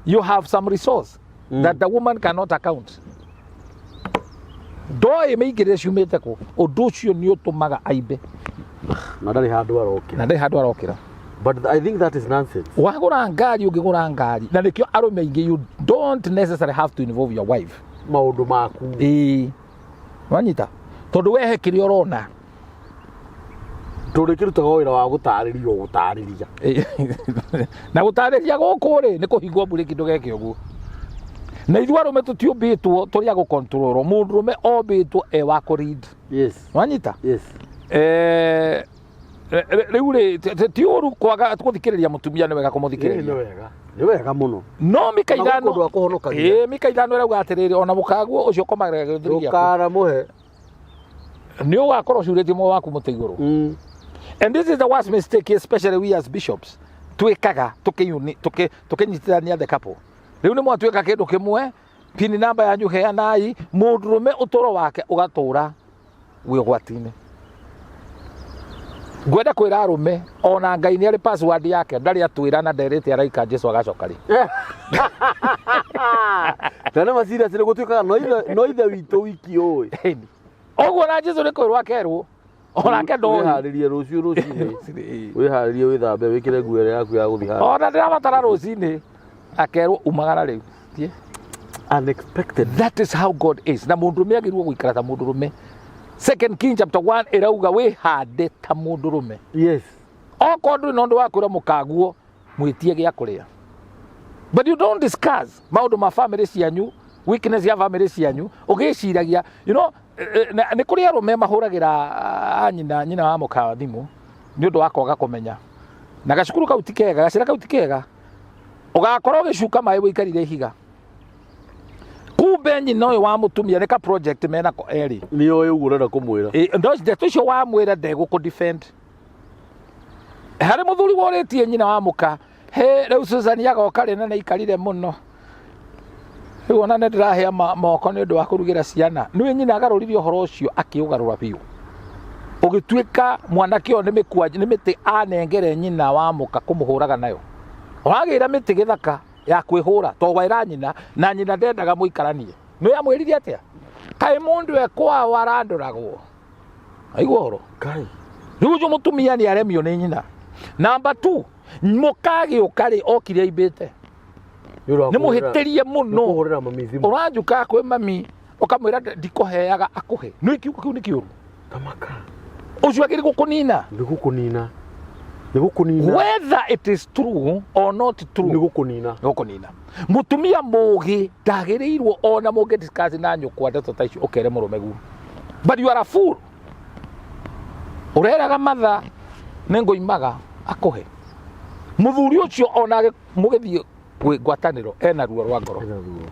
You have some resource that the woman cannot account. Ndoĩ mĩingĩrĩre ciumĩte kũ. Ũndũ ũcio nĩ ũtũmaga aimbe. Na ndarĩ handũ arokĩra. Na ndarĩ handũ arokĩra. But I think that is nonsense. Wagũra ngari, ũngĩgũra ngari, na nĩkĩo arũme aingĩ, you don't necessarily have to involve your wife maũndũ maku. Ĩĩ, wanyita, tondũ wehe kĩrĩa ũrona. Tũrĩkĩrutaga wĩra wa gũtarĩria o gũtarĩria. Na gũtarĩria gũkũ rĩ, nĩ kũhingwo mburĩki, ndũgeke ũguo. Na ithuĩ arũme tũtiũmbĩtwo tũrĩ a gũkontrolwo. Mũndũrũme ombĩtwo e wa kũread. Wanyita? Yes. Rĩu rĩ, ti ũru kwaga gũthikĩrĩria mũtumia, nĩ wega Ĩĩ, nĩ kũmũthikĩrĩria. Wega, nĩ wega mũno. No mika Na ithano gũkũ ũndũ wa kũhonokagia. Ĩĩ, mika 5 ĩrauga atĩrĩrĩ, ona mũkaguo ũcio ũkomagĩra gĩthũri gĩaku, ndũkanamũhe. Nĩ ũgakorwo ũcurĩtie muoyo waku mũtĩ igũrũ. And this is the worst mistake, especially we as bishops twĩkaga tũkĩnyitithania the couple. Rĩu nĩ mwatuĩka kĩndũ kĩmwe, pin namba yanyu heanai, mũndũrũme ũtũro wake ũgatũra wĩ ũgwati-inĩ. Ngwenda kwĩra arũme, ona Ngai nĩ arĩ password yake, ndarĩ atwĩra na nderĩte araika Jesu agacoka rĩ. Na nĩ macirias, nĩ gũtuĩkaga no ithe witũ wiki ũĩ. Ĩni. Ũguo na Jesu nĩ kwĩrwo akerwo onake ndoĩ. Wĩharĩrie rũciũ rũcinĩ, wĩharĩrie, wĩthambe, wĩkĩre nguo ĩrĩa yaku ya gũthiĩ handũ. Ona ndĩrabatara rũcinĩ akerwo umagara rĩu. Thiĩ. Unexpected. That is how God is. Na mũndũrũme agĩrĩirwo gũikara ta mũndũrũme. Second King chapter 1 ĩrauga wĩhande ta mũndũrũme. Okorwo ndũrĩ na ũndũ wa kwĩra mũkaguo, mwĩtie gĩa kũrĩa, but you don't discuss maũndũ ma family cianyu, weakness ya family cianyu, ũgĩciragia nĩ kũrĩ arũme mahũragĩra nyina, nyina wa mũka thimũ nĩ ũndũ wa kwaga kũmenya. Na gacukuru kau ti kega, gacĩra kau ti kega. Ũgakorwo ũgĩcuka maĩ wĩikarire ihiga, kumbe nyina ũyũ wa mũtumia nĩ ka project menako erĩ. Nĩ oĩ ũguo ũrenda kũmwĩra. Ndeto icio wamwĩra ndegũkũ defend. Harĩ mũthuri worĩtie nyina wa mũka, he rĩu Susan agoka rĩ, na nĩ aikarire mũno, rĩu ona nĩ ndĩrahĩa moko nĩ ũndũ wa kũrugĩra ciana. Nĩwe nyina agarũrire ũhoro ũcio, akĩũgarũra biũ, ũgĩtuĩka mwanake ũyũ nĩ mĩkwa, nĩ mĩtĩ anengere nyina wa mũka kũmũhũraga nayo. Wagĩra mĩtĩ gĩthaka ya kwĩhũra to waĩra nyina, na nyina ndendaga mũikaranie. Nĩ amwĩrire atĩa? Kaĩ mũndũ ekwao arandũragwo? Aigua ũhoro. Ngai. Rĩu ũcio mũtumia nĩ aremio nĩ nyina. Namba 2, mũkagĩũka rĩ, okire aimbĩte. Nĩ mũhĩtĩrie mũno. Kũhũrĩra mami thimũ. Ũranjuka kwĩ mami ũkamwĩra ndikũheaga, akũhe. Nĩ kiugo kĩu nĩ kĩũru. Tamaka. Ũcio agĩrĩ gũkũnina. Nĩ gũkũnina, nĩ gũkũnina. Whether it is true or not true. Nĩ gũkũnina. Nĩ gũkũnina. Mũtumia mũgĩ ndagĩrĩirwo ona mũngĩ discuss na nyũkwa ndeto ta icio ũkere mũrũme guo. But you are a fool. Ũreraga matha nĩ ngũimaga akũhe. Mũthuri ũcio ona mũgĩthiĩ kwĩ ngwatanĩro ena ruo rwa ngoro. Hena ruo.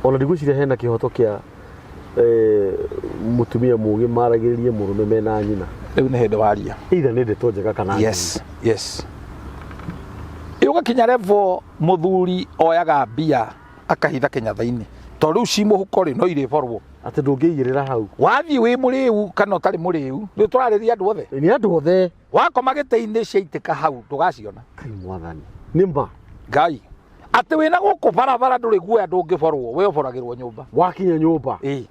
Ona ndigwĩciria hena kĩhoto kĩa mũtumia mũgĩ maragĩrĩrie mũrũme mena nyina. Rĩu nĩ hĩndĩ waria. Either nĩ ndeto njega kana Yes, ũgakinya level mũthuri oyaga mbia akahitha kĩnyatha-inĩ, tondũ rĩu ci mũhuko rĩ, no irĩborwo. Atĩ ndũngĩigĩrĩra hau. Wathiĩ wĩ mũrĩu kana ũtarĩ mũrĩu, rĩu tũrarĩria andũ othe. Nĩ andũ othe. Wakoma gĩtĩ-inĩ, ciaitĩka hau ndũgaciona. Kai mwathani, nĩ ma. Ngai atĩ wĩna gũkũ barabara ndũrĩ guoya, ndũngĩborwo, we ũboragĩrwo nyũmba. Wakinya nyũmba. Ĩĩ,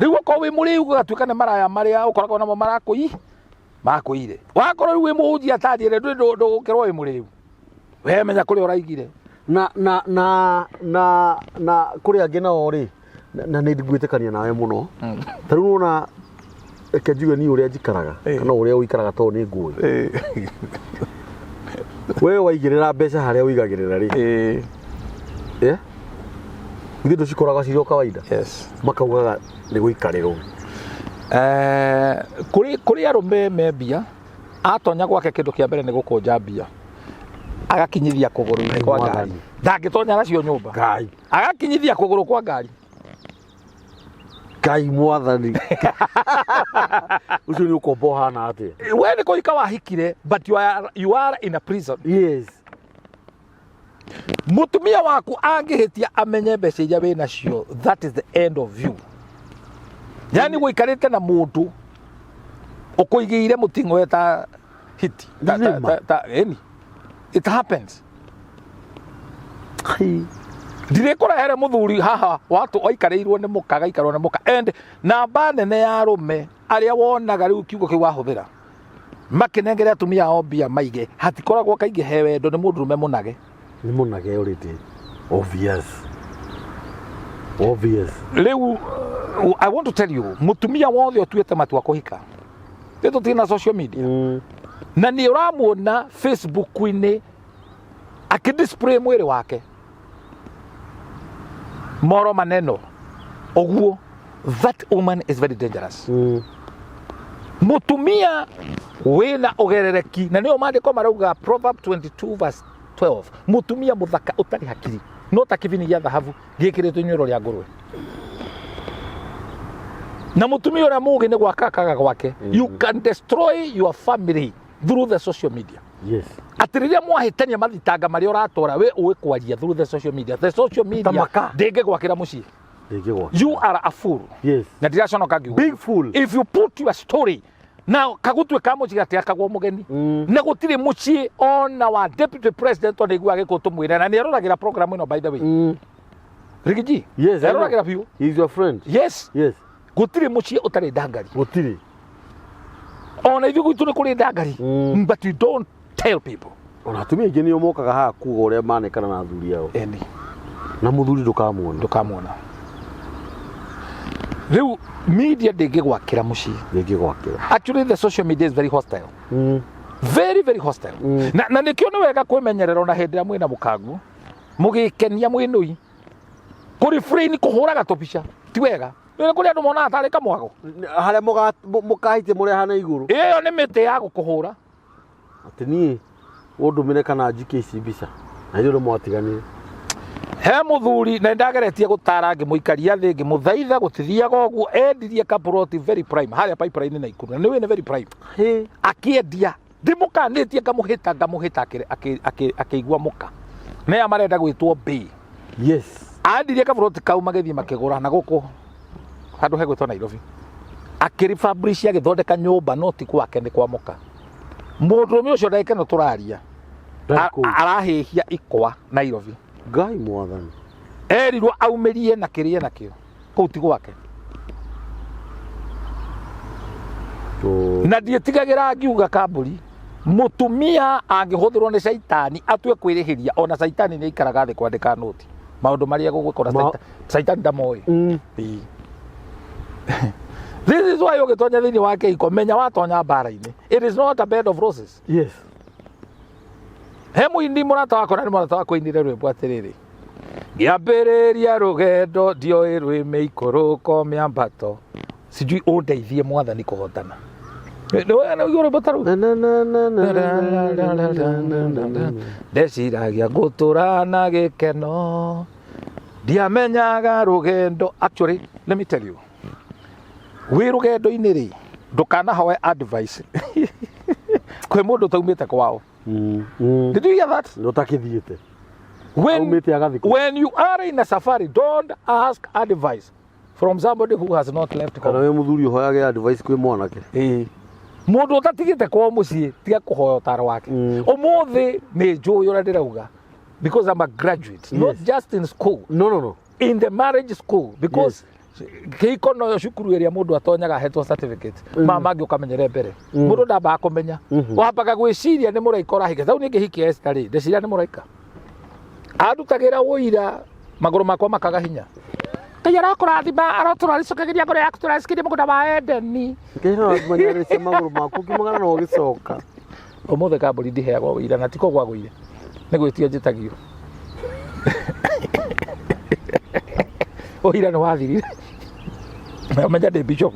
rĩu okorwo wĩ mũrĩu gũgatuĩka nĩ maraya marĩa ũkoragwo namo marakũi makũire, wakorwo rĩu wĩ mũhunjia tadiere, ndũgũkĩrwo wĩ mũrĩu, we menya kũrĩa ũraigire. Na kũrĩ angĩ nao rĩ, na nĩ ngwĩtĩkania nawe mũno. Ta rĩu nona, reke njuge niĩ ũrĩa njikaraga kana ũrĩa ũikaraga, tondũ nĩ ngũĩ we waigĩrĩra mbeca harĩa ũigagĩrĩra rĩ, githĩ ndũcikoraga cirĩ o kawaida? Yes. Makaugaga nĩ gũikarĩrwo. Kũrĩ arũme me mbia, atonya gwake kĩndũ kĩa mbere nĩ gũkũnja mbia, agakinyithia kũgũrũ-inĩ kwa ngari. Mwathani. Ndangĩtonya nacio nyũmba. Ngai. Agakinyithia kũgũrũ kwa ngari. Ngai mwathani, ũcio nĩ ũkombo ũhana atĩa? We nĩ kũhika wahikire, but you are in a prison. Mutumia waku angĩhĩtia amenye mbeca iria wĩ nacio, that is the end of you. Yani gũikarĩte na mũndũ ũkũigĩire mũting'oe ta hiti. Ta, ta, ta, ta, eni. It happens. Hai. Ndirĩkũrehere mũthuri haha watu aikarĩirwo nĩ mũka, agaikarwo nĩ mũka. And namba nene ya arũme arĩa wonaga rĩu kiugo kĩu wahũthĩra makĩnengere atumia ao mbia maige, hatikoragwo kaingĩ he wendo, nĩ mũndũrũme mũnage. Nĩ mũnage already. Obvious. Obvious. Rĩu I want to tell you, mũtumia wothe ũtuĩte matua kũhika, rĩu tũtirĩ na social media, na nĩ ũramuona Facebook-inĩ akĩdisplay mwĩrĩ wake moro maneno ũguo, that woman is very dangerous. Mũtumia wĩna ũgerereki, na nĩyo maandĩko marauga Proverb 22 verse 12, mũtumia mũthaka ũtarĩ hakiri no ta kĩbini gĩa thahabu gĩkĩrĩtwo inyuĩro rĩa ngũrwe. Na mũtumia ũrĩa mũũgĩ nĩ gwaka akaga gwake. You can destroy your family through the social media. Yes. Atĩ rĩrĩa mwahĩtania mathitanga marĩa ũratwara we ũĩ kwaria through the social media. The social media maka. ndĩngĩgwakĩra mũciĩ. Ndĩngĩgwakĩra. You are a fool. Yes. Na ndiraconoka ngiuga. Big fool. If you put your story na kagutue ka mũciĩ gatiakagwo mũgeni, na gũtirĩ mũciĩ ona wa deputy president ona iguaga gĩkũ tũmwĩre, na nĩ aroragĩra program ĩno, by the way. Rigiji. Yes, I know. Aroragĩra biũ. He's your friend. Yes. Yes. Gũtirĩ mũciĩ ũtarĩ ndangari. Gũtirĩ. Ona ithuĩ gwitũ nĩ kũrĩ ndangari. But you don't tell people. Ona atumia aingĩ nĩo mokaga haha kuga ũrĩa manekana na athuri ao. Eni. Na mũthuri ndũkamuona. Ndũkamuona. Rĩu media ndĩngĩgwakĩra mũciĩ. Ndĩngĩgwakĩra. Actually the social media is very hostile. Very very hostile. Na nĩkĩo nĩ wega kwĩmenyerera ona hĩndĩ ĩrĩa mwĩna mũkangu mũgĩkenia mwĩnũi kũrĩ frame kũhũraga tũbica ti wega. Nĩ kũrĩ andũ monaga tarĩ kamwago. Harĩa mũkahitie mũrehana igũrũ. Ĩyo nĩ mĩtĩ ya gũkũhũra. Atĩ niĩ ũndũmĩre kana njikie ici mbica. Na ithuĩ mwatiganire. He mũthuri na nĩndageretie gũtara ngĩmũikaria thĩ ngĩmũthaitha gũtithiaga ũguo, endirie kaburoti very prime harĩa pipeline na Nakuru, na nĩ wĩ nĩ very prime. Hĩ. Akĩendia, ndĩmũkanĩtie ngamũhĩta ngamũhĩta akĩigua mũka. Nĩ aya marenda gwĩtwo mbĩ. Yes. Andirie kaburoti kau magĩthiĩ makĩgũra na gũkũ handũ hegwĩtwo Nairobi. Akĩrefabrish agĩthondeka nyũmba no ti gwake nĩ kwa mũka. Mũndũrũme ũcio ndagĩka ĩno tũraria arahĩhia ikwa Nairobi. Ngai mwathani. Erirwo aumĩrie na kĩrĩe nakĩo kũu ti gwake. Na ndiĩtigagĩra ngiuga kambũri, mũtumia angĩhũthĩrwo nĩ caitani atue kwĩrĩhĩria, ona caitani nĩ aikaraga thĩ kwandĩka noti maũndũ marĩa gũgwĩkora caitani ndamoĩ. This is why ũgĩtonya thĩinĩ wa kĩhiko menya watonya mbara-inĩ. It is not a bed of roses. Yes. He mũini mũrata wakwa na nĩ mũrata wakwa ainire rwĩmbo atĩrĩrĩ, ngĩambĩrĩria rũgendo ndioĩ rwĩ mĩikũrũko mĩambato, sijui ũndeithie mwathani kũhotana. Nĩ rwĩmbo ta rũu. Ndeciragia ngũtũra na gĩkeno ndiamenyaga rũgendo. Actually let me tell you, wĩ rũgendo-inĩ rĩ, ndũkanahoe advice kwĩ mũndũ ũtaumĩte kwao. Did you hear that? Ũtakĩthiĩte. When, Aumĩte agathiĩ kũ? when you are in a safari, don't ask advice from somebody who has not left Kana home. wĩ mũthuri ũhoyage advice kwĩ mwanake. Ĩĩ. Mũndũ ũtatigĩte kwao mũciĩ tiga kũhoya ũtaro wake. Ũmũthĩ nĩ njũĩ ũrĩa ndĩrauga because I'm a graduate, not just in school. No, no, no. In the marriage school, because kĩhiko noyo cukuru ĩrĩa mũndũ atonyaga ahetwo certificate, ma mangĩ ũkamenyere mbere. Mũndũ ndambaga kũmenya. Wambaga gwĩciria nĩ mũraika ũrahika. Tau niĩ ngĩhikia Esther rĩ, ndeciria nĩ mũraika. Andutagĩra ũira magũrũ makwa makaga hinya. Ngai arokũrathima, arotũraricũkagĩria ngoro yaku tũracikĩria mũgũnda wa Edeni. Kĩrĩa magũrũ maku ũkĩmagana na ũgĩcoka. Ũmũthĩ kambũri ndiheagwo ũira na tiko gwagũire. Nĩ gwĩtio njĩtagio. Ũira nĩ wathirire. Na ũmenya ndĩ bishop.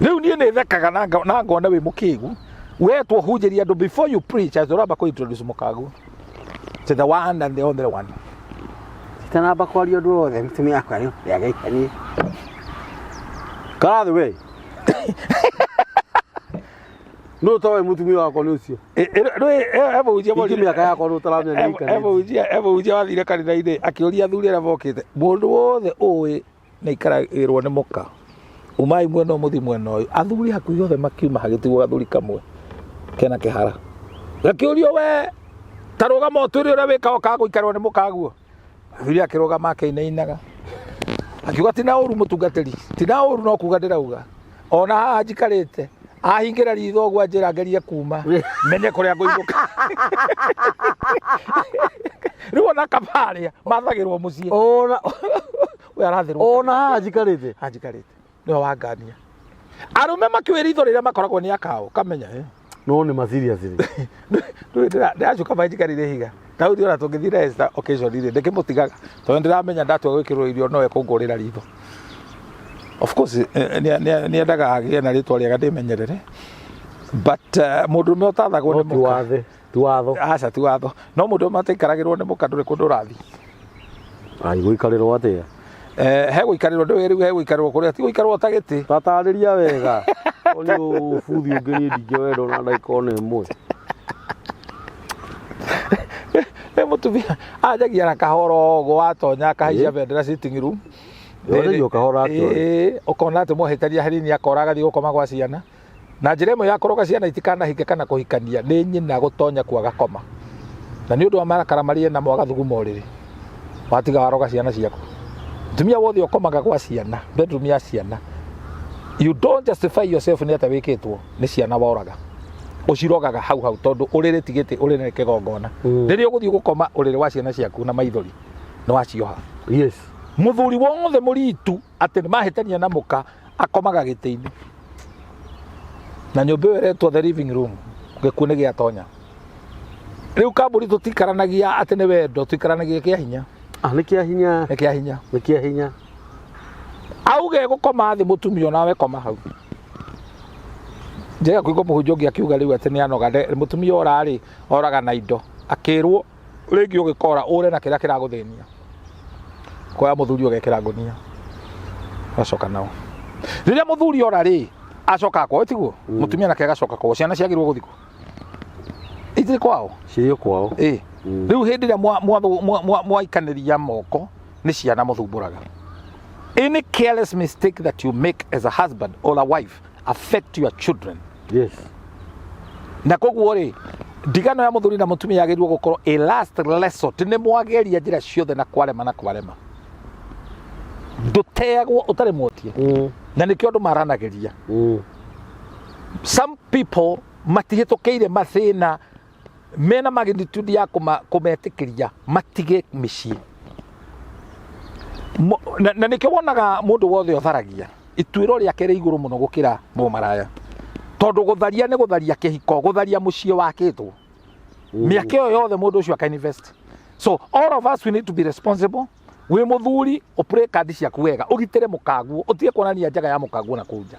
Rĩu niĩ nĩ thekaga na ngona wĩ mũkĩgu. Wetwo hunjĩria andũ before you preach, as ũramba kũ introduce mũkagu. To the one and the only one. Citanamba kwaria ũndũ wothe mũtumia wakwa nĩ agĩikanie. Karathi we. No tawe mũtumia wakwa nĩ ũcio. Ingĩ mĩaka yakwa nĩ ũtaramenya nĩ aikarĩte. Ebũhunjia wathire kanitha-inĩ akĩũria athuri arĩa mokĩte, mũndũ wothe ũĩ nĩ aikaragĩrwo nĩ mũka Umai mwena ũyũ mũthiĩ mwena ũyũ. Athuri hakuhĩ othe makiuma, hagĩtigwo gathuri kamwe kena kĩhara. Gakĩũrio, we ta rũgama ũtwĩre ũrĩa wĩkaga ũkaga gũikarwo nĩ mũkaguo. Athuri akĩrũgama akĩinainaga, akiuga ti na ũru mũtungatĩri, ti na ũru, no kuga ndĩrauga ona haha njikarĩte ahingĩra ritho ũguo anjĩra ngerie kuma menye kũrĩa ngũinũka. Rĩu ona kabarĩa mathagĩrwo mũciĩ. Ona we arathĩrwo. Ona haha njikarĩte. Anjikarĩte nĩwe wangania. Arũme makiũĩ ritho rĩrĩa makoragwo nĩ akao kamenya eh. No nĩ ma seriously. Ndĩracuka maĩ njikarĩire ihiga. Daudi ona tũngĩthiĩ na Esther occasion rĩ, ndĩkĩmũtigaga tondũ ndĩramenya ndatua gwĩkĩrwo irio no ekũngũrĩra ritho. Of course nĩendaga agĩe na rĩtwa rĩega, ndĩmenyerere, but mũndũrũme ũtathagwo no nĩ ti mũka wathe, ti watho. Aca, ti watho, no mũndũrũme ataikaragĩrwo nĩ mũka ndũrĩ kũndũ ũrathiĩ. Ai, gũikarĩrwo atĩa? He gũikarĩrwo, ndũĩ rĩu he gũikarĩrwo kũrĩa ti gũikarĩrwo ta gĩtĩ. Tatarĩria wega. Ũyũ nĩ ũbuthi ũngĩ niĩ ndingĩwenda ona ndagĩka ona ĩmwe. Ĩ mũtumia anjagia na kahora ũguo, watonya akahaicia bendera sitting room. Yonagio o kahora atĩa? Ĩĩ, ũkona atĩ mwahĩtania hanini akora agathiĩ gũkoma gwa ciana. Na njĩra ĩmwe ya kũroga ciana itikanahike kana kũhikania nĩ nyina gũtonya kuo agakoma, na nĩ ũndũ wa marakara marĩa enamo agathuguma ũrĩrĩ, watiga waroga ciana ciaku. Mũtumia wothe ũkomaga gwa ciana, bedroom ya ciana, you don't justify yourself nĩ atĩa wĩkĩtwo nĩ ciana woraga, ũcirogaga hau hau, tondũ ũrĩrĩ ti gĩtĩ, ũrĩrĩ nĩ kĩgongona. Rĩrĩa ũgũthiĩ gũkoma ũrĩrĩ wa ciana ciaku na maithori, nĩ wacioha. Mũthuri wothe mũritu atĩ nĩ mahĩtania na mũka akomaga gĩtĩ-inĩ na nyũmba ĩyo ĩretwo the living room, gĩkuũ nĩ gĩatonya. Rĩu kambũri tũtikaranagia atĩ nĩ wendo, tũikaranagia kĩa hinya. Ah, nĩ kĩa hinya. Nĩ kĩa hinya. Nĩ kĩa hinya. Auge gũkoma thĩ, mũtumia onawe koma hau. Njega kũigua mũhunjia ũngĩ akiuga rĩu atĩ nĩ anoga, mũtumia orarĩ oraga na indo, akĩrwo rĩngĩ ũgĩkora ũre na kĩrĩa kĩragũthĩnia, koya mũthuri ũgekĩra ngũnia agacoka nao. Rĩrĩa mũthuri ora rĩ, acokaga kwao, tiguo? Mũtumia nake agacoka kwao. Ciana ciagĩrĩirwo gũthiĩ kũ? Itirĩ kwao. Cirĩ o kwao. Ĩ rĩu hĩndĩ ĩrĩa mwaikanĩria moko nĩ ciana mũthumbũraga. Any careless mistake that you make as a husband or a wife affect your children. Na koguo rĩ, ndigano ya mũthuri na mũtumia yagĩrĩirwo gũkorwo a last resort, nĩ mwageria njĩra ciothe na kwarema na kwarema. Ndũteagwo ũtarĩ mwotie. Na nĩkĩo andũ maranagĩria. Some people matihĩtũkĩire mathĩna mena magnitude ya kũmetĩkĩria matige mĩciĩ. Na nĩkĩo wonaga mũndũ wothe ũtharagia ituĩro rĩake rĩ igũrũ mũno gũkĩra mũmaraya, tondũ gũtharia nĩ gũtharia kĩhiko, gũtharia mũciĩ wakĩtwo mĩaka ĩyo yothe mũndũ ũcio aka invest. So all of us, we need to be responsible. Wĩ mũthuri, ũplay kandi ciaku wega, ũgitĩre mũkaguo, ũtige kuonania njaga ya mũkaguo na kũu nja.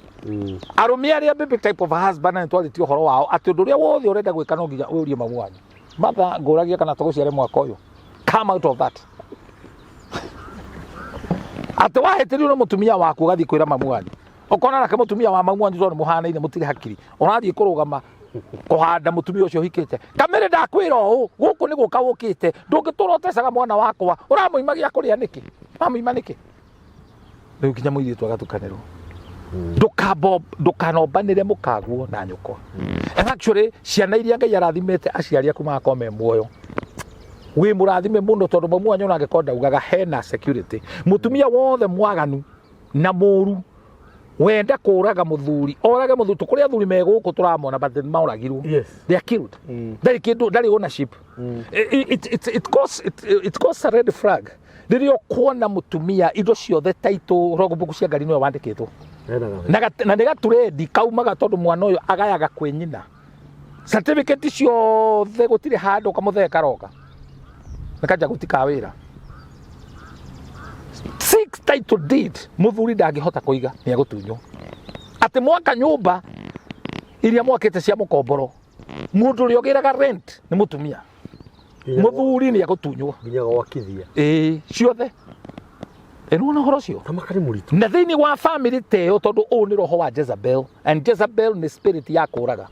Arũme arĩa baby type of husband, na nĩtwarĩtie ũhoro wao atĩ ũndũ ũrĩa wothe ũrenda gwĩka no nginya ũrie mamu wanyu. Martha, ngũragia kana tũgũciare mwaka ũyũ. Come out of that atĩ wahĩtĩrio nĩ mũtumia waku ũgathiĩ kwĩra mamu wanyu, ũkona nake mũtumia wa mamu wanyu tondũ nĩ mũhanaine, mũtirĩ hakiri, ũrathiĩ kũrũgama kũhanda mũtumia ũcio ũhikĩte kamĩrĩ. Ndakwĩra ũũ, gũkũ nĩ gũka ũkĩte, ndũngĩtũra ũtecaga mwana wakwa. Ũramũima gĩa kũrĩa nĩkĩ? Ũramũima nĩkĩ? Rĩu nginya mũirĩtu agatukanĩrwo. Ndũkanombanĩre mũkaguo na nyũkwa. And actually ciana iria Ngai arathimĩte aciari aku magakorwo me muoyo, wĩ mũrathime mũno, tondũ mamu wanyu ona angĩkorwo ndaugaga, hena security. Mũtumia wothe mwaganu na mũru wenda kũraga mũthuri, orage mũthuri. Tũkũrĩ athuri me gũkũ tũramona, but nĩ maoragirwo. They are killed. Ndarĩ kĩndũ, ndarĩ ownership. It causes a red flag rĩrĩa ũkuona mũtumia indo ciothe taitũ, logbook cia ngari nĩwe wandĩkĩtwo. Na nĩ gaturendi kaumaga tondũ mwana ũyũ agayaga kwĩ nyina certificate ciothe, gũtirĩ handũ kamũthee karoka nĩ kanja gũtika wĩra. Six title deed mũthuri ndangĩhota kũiga, nĩ egũtunywo. Atĩ mwaka nyũmba iria mwakĩte cia mũkomboro, mũndũ ũrĩa ũgĩraga rent nĩ mũtumia, mũthuri nĩ egũtunywo. Nginya gwakithia. Ĩĩ, ciothe. Ĩnĩwona ũhoro ũcio? Kamaka nĩ mũritũ. Na thĩinĩ wa family ta ĩyo, tondũ ũũ nĩ roho wa Jezebel, and Jezebel nĩ spirit ya kũraga.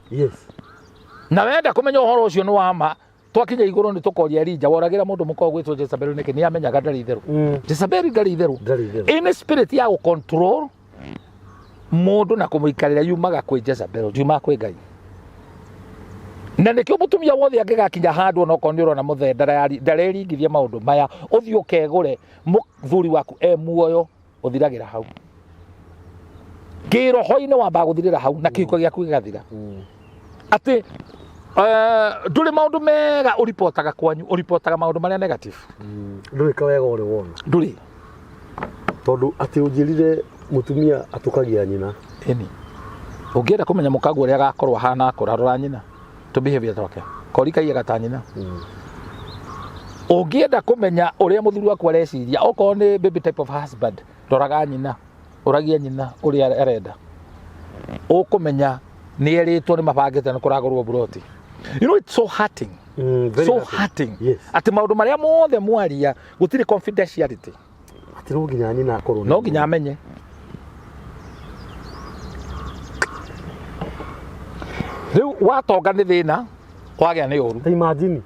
Na wenda kũmenya ũhoro ũcio nĩ wa ma, twakinya igũrũ nĩ tũkoria Elija, woragĩra mũndũ mũka ũgwĩtwo Jezebel nĩkĩ? Nĩ amenyaga ndarĩ itherũ. Jezebel ndarĩ itherũ. Ndarĩ itherũ. Ĩ nĩ spirit ya gũ control. Mũndũ na kũmũikarĩra yumaga kwĩ Jezebel, ndiumaga kwĩ Ngai. Na nĩkĩo mũtumia wothe angĩgakinya handũ onokorwo nĩ ũrona mũthee ndareringithia maũndũ maya, ũthiĩ ũkegũre mũthuri waku e muoyo, ũthiragĩra hau. Kĩroho-inĩ wambaga gũthirĩra hau na kĩhiko gĩaku gĩgathira. Atĩ ndũrĩ maũndũ mega ũripotaga kwanyu, ũripotaga maũndũ marĩa negative. Ndũrĩ kawega ũrĩ wona. Ndũrĩ. Tondũ atĩ ũnjĩrire mũtumia atũkagia nyina. Ĩni. Ũngĩenda kũmenya mũkaguo ũrĩa agakorwo ahana akũra, rora nyina. Tũ behavior twake. Kori kaiyaga ta nyina. Ũngĩenda kũmenya ũrĩa mũthuri waku areciria, okorwo nĩ baby type of husband, roraga nyina, ũragia nyina ũrĩa arenda. Ũkũmenya nĩ erĩtwo nĩ mabangĩte nĩ kũragũrwo buroti. You know it's so hurting. Very So hurting. hurting. Yes. Atĩ maũndũ marĩa mothe mwaria gũtirĩ confidentiality. Atĩ no nginya nyina akorwo. No nginya amenye. Rĩu watonga nĩ thĩna, wagĩa nĩ ũru. Ta imagine.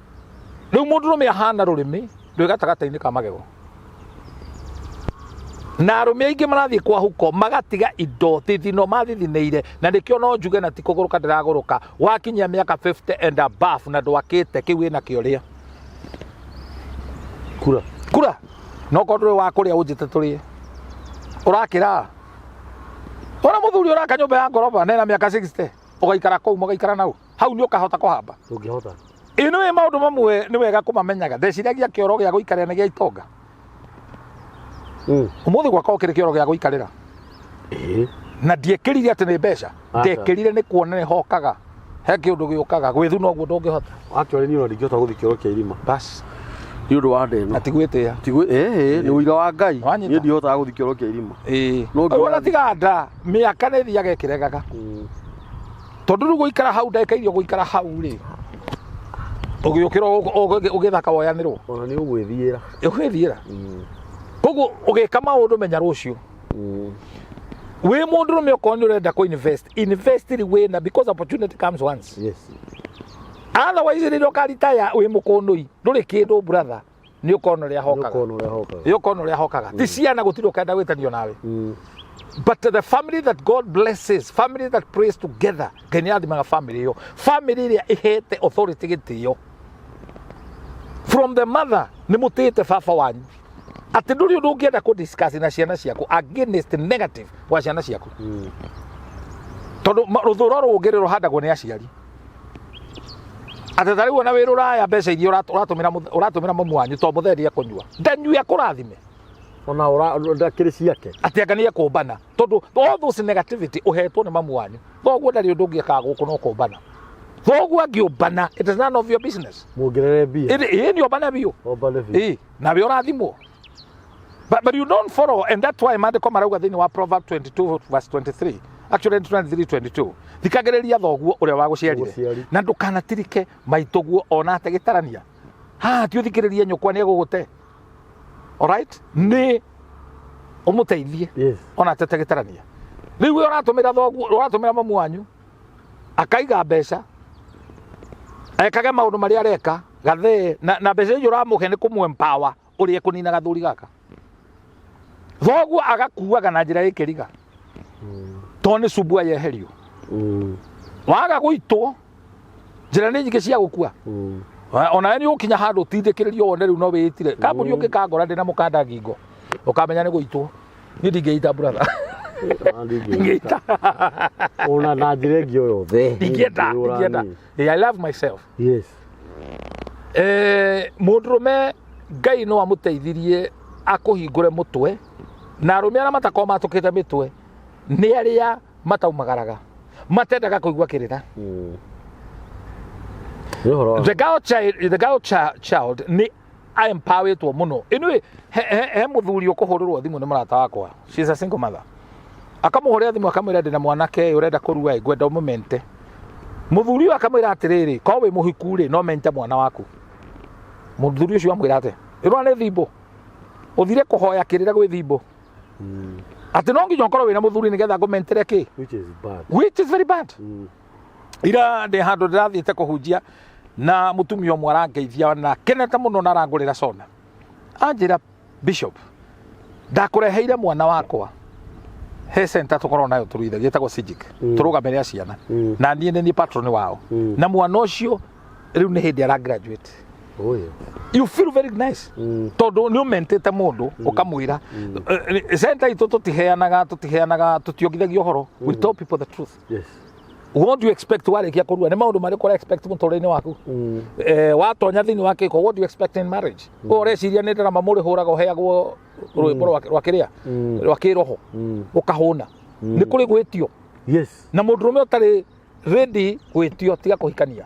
Rĩu mũndũrũme ahana rũrĩmĩ rwĩ gatagatĩ-inĩ ka magego. Na arũme aingĩ marathiĩ kwa huko magatiga indo thithino mathithinĩire, na nĩkĩo no njuge na ti kũgũrũka ndĩragũrũka, wakinyia mĩaka 50 and above na ndwakĩte kĩu wĩnakĩo rĩa. Kura. Kura. No korwo ndũrĩ wa kũrĩa ũnjĩte tũrĩe. Ũrakĩra. Ona mũthuri ũraka nyũmba ya ngoroba na ena mĩaka 60, ũgaikara kũu mũgaikara nau. Hau nĩ ũkahota kũhamba. Ndũngĩhota. Ĩ nĩ maũndũ mamwe nĩ wega kũmamenyaga. Ndeciragia kĩoro gĩa gũikarĩra nĩ gĩa itonga. Ũmũthĩ gwakwa gũkĩrĩ kĩoro gĩa gũikarĩra. Na ndiekĩrire atĩ nĩ mbeca. Ndekĩrire nĩ kuona nĩ hokaga. He kĩũndũ gĩũkaga gwĩthuna ũguo ndũngĩhota. Actually niĩ ona ndingĩhota gũthiĩ kĩoro kĩa irima. Bas. Nĩ ũndũ wa ndeno. Na ti gwĩtĩa. Ti gwĩ ĩĩ nĩ ũira wa Ngai. Wanyita? Niĩ ndihotaga gũthiĩ kĩoro kĩa irima. Ĩĩ. No Rĩu ona tiga nda, mĩaka nĩ ĩthiaga ĩkĩregaga. Tondũ rĩu gũikara hau ndagĩka iria ũgũikara hau rĩ, ũgĩũkĩra ũgĩthaka woyanĩrwo. Ona nĩ ũgwĩthiĩra. Ũgwĩthiĩra. Koguo ũgĩka maũndũ menya rũciũ. Wĩ mũndũrũme okorwo nĩ ũrenda kũ invest, invest rĩ wĩna because opportunity comes once. Yes. Otherwise rĩrĩa ũkaritaya wĩ mũkũnũi, ndũrĩ kĩndũ brother, nĩ ũkona ũrĩa hokaga. Nĩ ũkona ũrĩa hokaga. Nĩ ũkona ũrĩa hokaga. Ti ciana gũtirĩ ũkenda gwĩtanio nawe. But the family that God blesses, family that prays together, Ngai nĩ athimaga family ĩyo. Family ĩrĩa ĩhete authority gĩtĩo. From the mother, nĩ mũtĩĩte baba wanyu. Atĩ ndũrĩ ũndũ ũngĩenda kũ discuss na ciana ciaku against negative wa ciana ciaku. Tondũ rũthũro rũngĩ rũhandagwo nĩ aciari. Atĩ ta rĩu ona wĩ rũraya mbeca iria ũratũmĩra mamu wanyu to mũthee nĩekũnyua. Ndanyue akũrathime. Ona ndakĩrĩ ciake. Atĩ anga nĩekũmbana. Tondũ all those negativity ũhetwo nĩ mamu wanyu. Thoguo ndarĩ ũndũ ũngĩ ekaga gũkũ no kũmbana. Thoguo angĩũmbana, it is none of your business. Muongerere mbia. Ĩĩ nĩ ũmbane biũ. Ũmbane biũ. Ĩĩ, nawe ũrathimwo. But you don't follow, and that's why maandĩko marauga thĩinĩ wa Proverb 22 verse 23, actually 23:22, thikagĩrĩria thoguo ũrĩa wagũciarire Wagũciari. na ndũkanatirike maitũguo ona ate gĩtarania. Ha, ti ũthikĩrĩrie nyũkwa nĩ egũgũte. Alright? Nĩ ũmũteithie Yes. ona atete gĩtarania. Rĩu we ũratũmĩra thoguo, ũratũmĩra mamu wanyu akaiga mbeca ekage maũndũ marĩa areka gathee na mbeca icio ũramũhe nĩ kũmũ empower ũrĩa ekũnina gathuri gaka. Thoguo agakuaga na njĩra ĩkĩriga. Tondũ nĩ cumbua yeherio. Waga gũitwo njĩra nĩ nyingĩ cia gũkua. Ona we nĩ ũkinya handũ ũtindĩkĩrĩrio wone rĩu no wĩitire. Kambuni ũngĩkangora ndĩ na mũkanda ngingo ũkamenya nĩ gũitwo. Niĩ ndingĩita brother. Ndingĩita. Ona na njĩra ĩngĩ o yothe. Ndingĩenda, ndingĩenda. I love myself. Yes. Mũndũrũme Ngai no amũteithirie akũhingũre mũtwe, na arũme arĩa matakoragwo matũkĩte mĩtwe nĩ arĩa mataumagaraga, matendaga kũigua kĩrĩra. Nĩ ũhoro wa The girl child, the girl child nĩ empoweretwo mũno. Anyway, he mũthuri ũkũhũrĩrwo thimũ nĩ mũrata wakwa. She is a single mother. Akamũhũrĩra thimũ akamwĩra ndĩna mwanake ũrenda kũrua ĩ, ngwenda ũmũmente. Mũthuri ũyũ akamwĩra atĩrĩrĩ, korwo wĩ mũhiku rĩ, no mente mwana waku. Mũthuri ũcio amwĩra atĩ, ĩrwa nĩ thimbo. Ũthire kũhoya kĩrĩra gwĩ thimbo. Atĩ no nginya ũkorwo wĩna mũthuri nĩgetha ngũmentere kĩ? Which is bad. Which is very bad. Ira ndĩ handũ ndĩrathiĩte kũhunjia na mũtumia ũmwe arangeithia na kenete mũno na arangũrĩra cona. Anjĩra, Bishop, ndakũreheire mwana wakwa. He center tũkoragwo nayo tũruithagia ĩtagwo Sijic, tũrũgamĩrĩra ciana, na niĩ nĩ niĩ patron wao, na mwana ũcio rĩu nĩ hĩndĩ ara graduate. Oyo. You feel very nice tondũ nĩ ũmentĩte mũndũ ũkamwĩra. Center itũ tũtiheanaga tũtiongithagia ũhoro. We tell people the truth. What do you expect warĩkia kũrua? Nĩ maũndũ marĩkũ ũra expect mũtũrĩre-inĩ waku? Watonya thĩinĩ wa kĩko, what do you expect in marriage? Ũyũ ũreciria nĩ ndarama mũrĩhũraga ũheagwo rwĩmbo rwa kĩrĩa rwa kĩroho ũkahũna? Nĩ kũrĩ gwĩtio. Na mũndũrũme ũtarĩ ready gwĩtio, tiga kũhikania.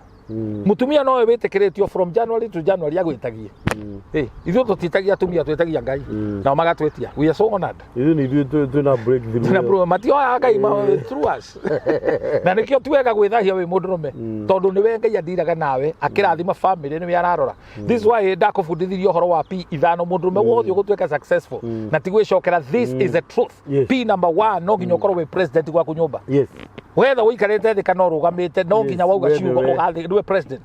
Mũtumia nowe wĩtĩkĩrĩtio from January to January agwĩtagie. Ithuĩ tũtitagia atumia, twĩtagia Ngai nao magatwĩtia. We are so honored. Ithuĩ nĩ ithuĩ twĩna breakthrough. Na bro matioyaga Ngai through us, na nĩkĩo ti wega gwĩthahia wĩ mũndũrũme, tondũ nĩwe Ngai andiraga nawe akĩrathima family, nĩwe ararora. This is why ndakũbundithirie ũhoro wa P ithano mũndũrũme wothe ũgũtuĩka successful, na ti gwĩcokera, this is the truth. P number one, no nginya ũkorwo wĩ president gwaku nyũmba. Wetha ũikarĩte thĩ kana ũrũgamĩte, no nginya wauga We ciugo nĩwe. ũgathĩ nĩwe president.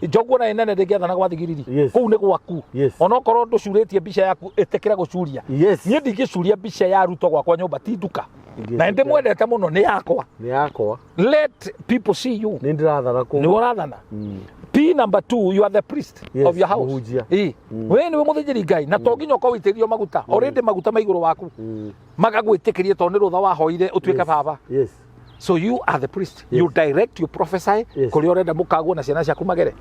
Njoguo na nene ndĩngĩathana gwa thigiriri. Kũu nĩ gwaku. Onokorwo ndũcurĩtie mbica yaku, ĩtĩkĩra gũcuria. Niĩ ndingĩcuria mbica ya Ruto gwakwa nyũmba, ti nduka, na ndĩmwendete mũno, nĩ yakwa. Nĩ yakwa. Let people see you. Nĩ ndĩrathana kũu. Nĩ ũrathana. P number two, you are the priest of your house. Mũhunjia. Ĩ, we nĩwe mũthĩnjĩri Ngai, na to nginya ũkorwo wĩitĩrĩirio maguta. Already maguta ma igũrũ waku magagwĩtĩkĩria, tondũ nĩ rũtha wahoire ũtuĩke baba. So you are the priest. You direct, you prophesy kũrĩa ũrenda mũkagwo na ciana ciaku magere.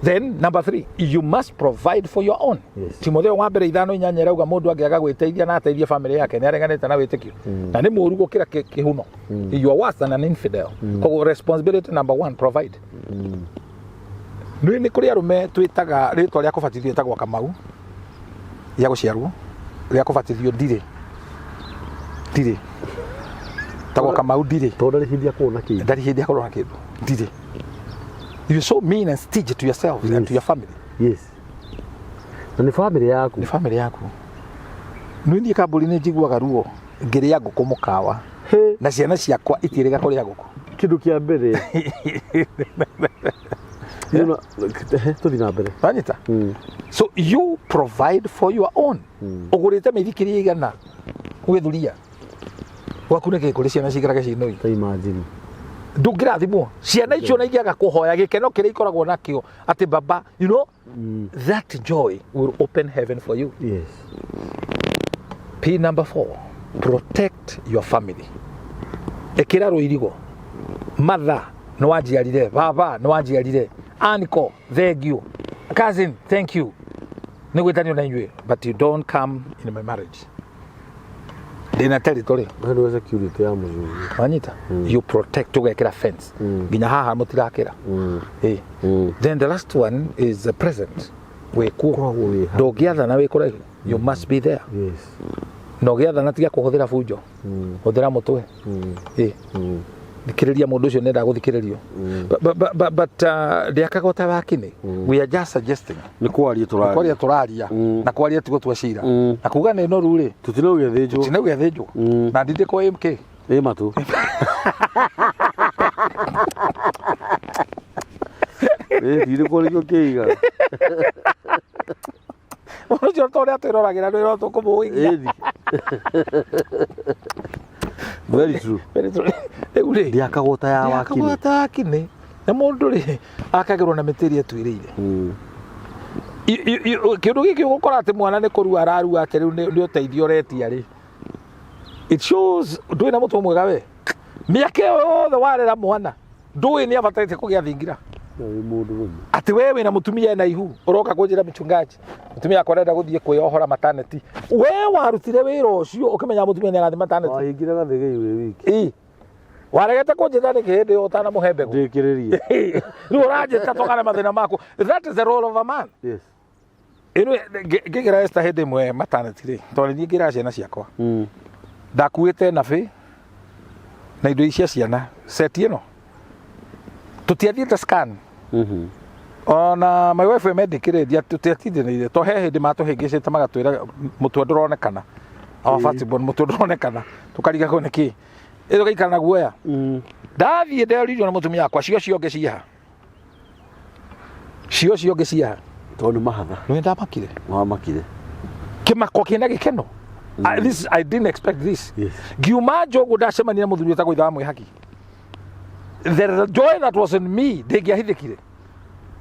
Then number three, you must provide for your own. Timotheo wa mbere 5:8 ĩrauga mũndũ angĩaga gwĩteithia na ateithie family yake, nĩ areganĩte na wĩtĩkio na nĩ mũũru gũkĩra kĩhuno. You are worse than an infidel. Koguo responsibility number one, provide. Nĩ kũrĩ arũme twĩtaga rĩtwa rĩa kũbatithio ĩtagwo Kamau, rĩa gũciarwo, rĩa kũbatithio ndirĩ, ndirĩ tagwo Kamau, ndirĩ. Tondũ ndarĩ hĩndĩ akuona kĩndũ. Ndarĩ hĩndĩ akorwo na kĩndũ, ndirĩ. You're so mean and stingy to yourself and to your family. Yes, na nĩ family yaku. Nĩ family yaku. Nĩ niĩ kambũri nĩ njiguaga ruo ngĩrĩa ngũkũ mũkawa He, na ciana ciakwa itiĩrĩga kũrĩa ngũkũ. Kĩndũ kĩa mbere. Tũthiĩ na mbere. Wanyita? So you provide for your own. Ũgũrĩte mĩithikiri igana ũgĩthuria gwaku nĩ kĩ kũrĩ ciana ciikaraga cinoi? Ta imagine. Ndũngĩrathimwo ciana icio na ingĩaga kũhoya gĩkeno kĩrĩa ikoragwo nakĩo atĩ baba, that joy will open heaven for you. P number four, protect your family. Ĩkĩra rũirigo. Mother, nĩ wanjiarire. Baba, nĩ wanjiarire. Uncle, thank you. Cousin, thank you. Nĩ gwĩtanio na inyuĩ, but you don't come in my marriage. Ndĩna territory. We nĩwe security ya mũthuri. Wanyita? You protect, ũgekĩra fence. Nginya haha mũtirakĩra. Ĩ. Then the last one is the present. Wĩkuo. Koragwo wĩ ha. Ndũngĩathana wĩ kũraihu. You must be there. Na ũgĩathana tiga kũhũthĩra bunjo, hũthĩra mũtwe. Ĩ, thikĩrĩria mũndũ ũcio nenda gũthikĩrĩrio. But ndĩakaga ũta wakini. We are just suggesting. Nĩ kwaria tũraria. Kwaria tũraria, na kwaria ti gũtua cira na kuga nĩ noru rĩ. Tũtinauge thĩnjwo. Tinauge thĩnjwo na ndindĩkwo MK. Ĩ matũ. Ĩ ndirĩ nĩkĩo kĩiga. Mũndũ ũcio ta ũrĩa twĩroragĩra nĩ tũkũmũĩgia. Ĩthi. Very true. Rĩu rĩ, Ndĩakagwo ta ya ndĩakagwo wakini. ta wakini, na mũndũ rĩ akagĩrwo na mĩtĩ ĩrĩa ĩtuĩrĩire. Kĩndũ gĩkĩ ũgũkora atĩ mwana nĩ kũrua ararua atĩ rĩu nĩ ũteithio ũretia rĩ, it shows ndũrĩ na mũtwe mwega. We mĩaka ĩyo yothe warera mwana, ndũĩ nĩ abatarĩte kũgĩa thingira. Na wĩ mũndũ rũme. Atĩ we wĩna mũtumia ena ihu, ũroka kũnjĩra, "Mchungaji, mũtumia wakwa arenda gũthiĩ kwĩyohora maternity." We warutire wĩra ũcio ũkĩmenya mũtumia nĩ agathiĩ maternity? Wahingire gathĩgĩi wĩ wiki. Ĩ, waregete kũnjĩta nĩkĩ hĩndĩ ĩyo ũtanamũhe mbegũ? Ndĩkĩrĩrie. Rĩu ũranjĩta tũgane mathĩna maku. That is the role of a man. Ĩno ngĩgĩra Esther hĩndĩ ĩmwe maternity rĩ, tondũ niĩ ngĩraga ciana ciakwa, ndakuĩte nappy na indo cia ciana, set ĩno, tũtiathiĩte scan. Ona my wife medic rĩ, tũtiatindĩrĩire to he hĩndĩ matũhĩngĩcĩte magatwĩra mũtwe ndũronekana, our first born, mũtwe ndũronekana, tũkarigagwo nĩkĩ ĩyo gaikara na guoya. Ndathiĩ nderirio nĩ mũtumia wakwa, cio cionge ciaha, cio cionge ciaha. Tondũ nĩ mahatha. Nĩ ndamakire. Wamakire. Kĩmako kĩna gĩkeno. This, I didn't expect this. Yes. Ngiuma nja ũguo ndacemania na mũthuri wĩtagwo ithe wa mwĩhaki, the joy that was in me ndĩngĩahithĩkire.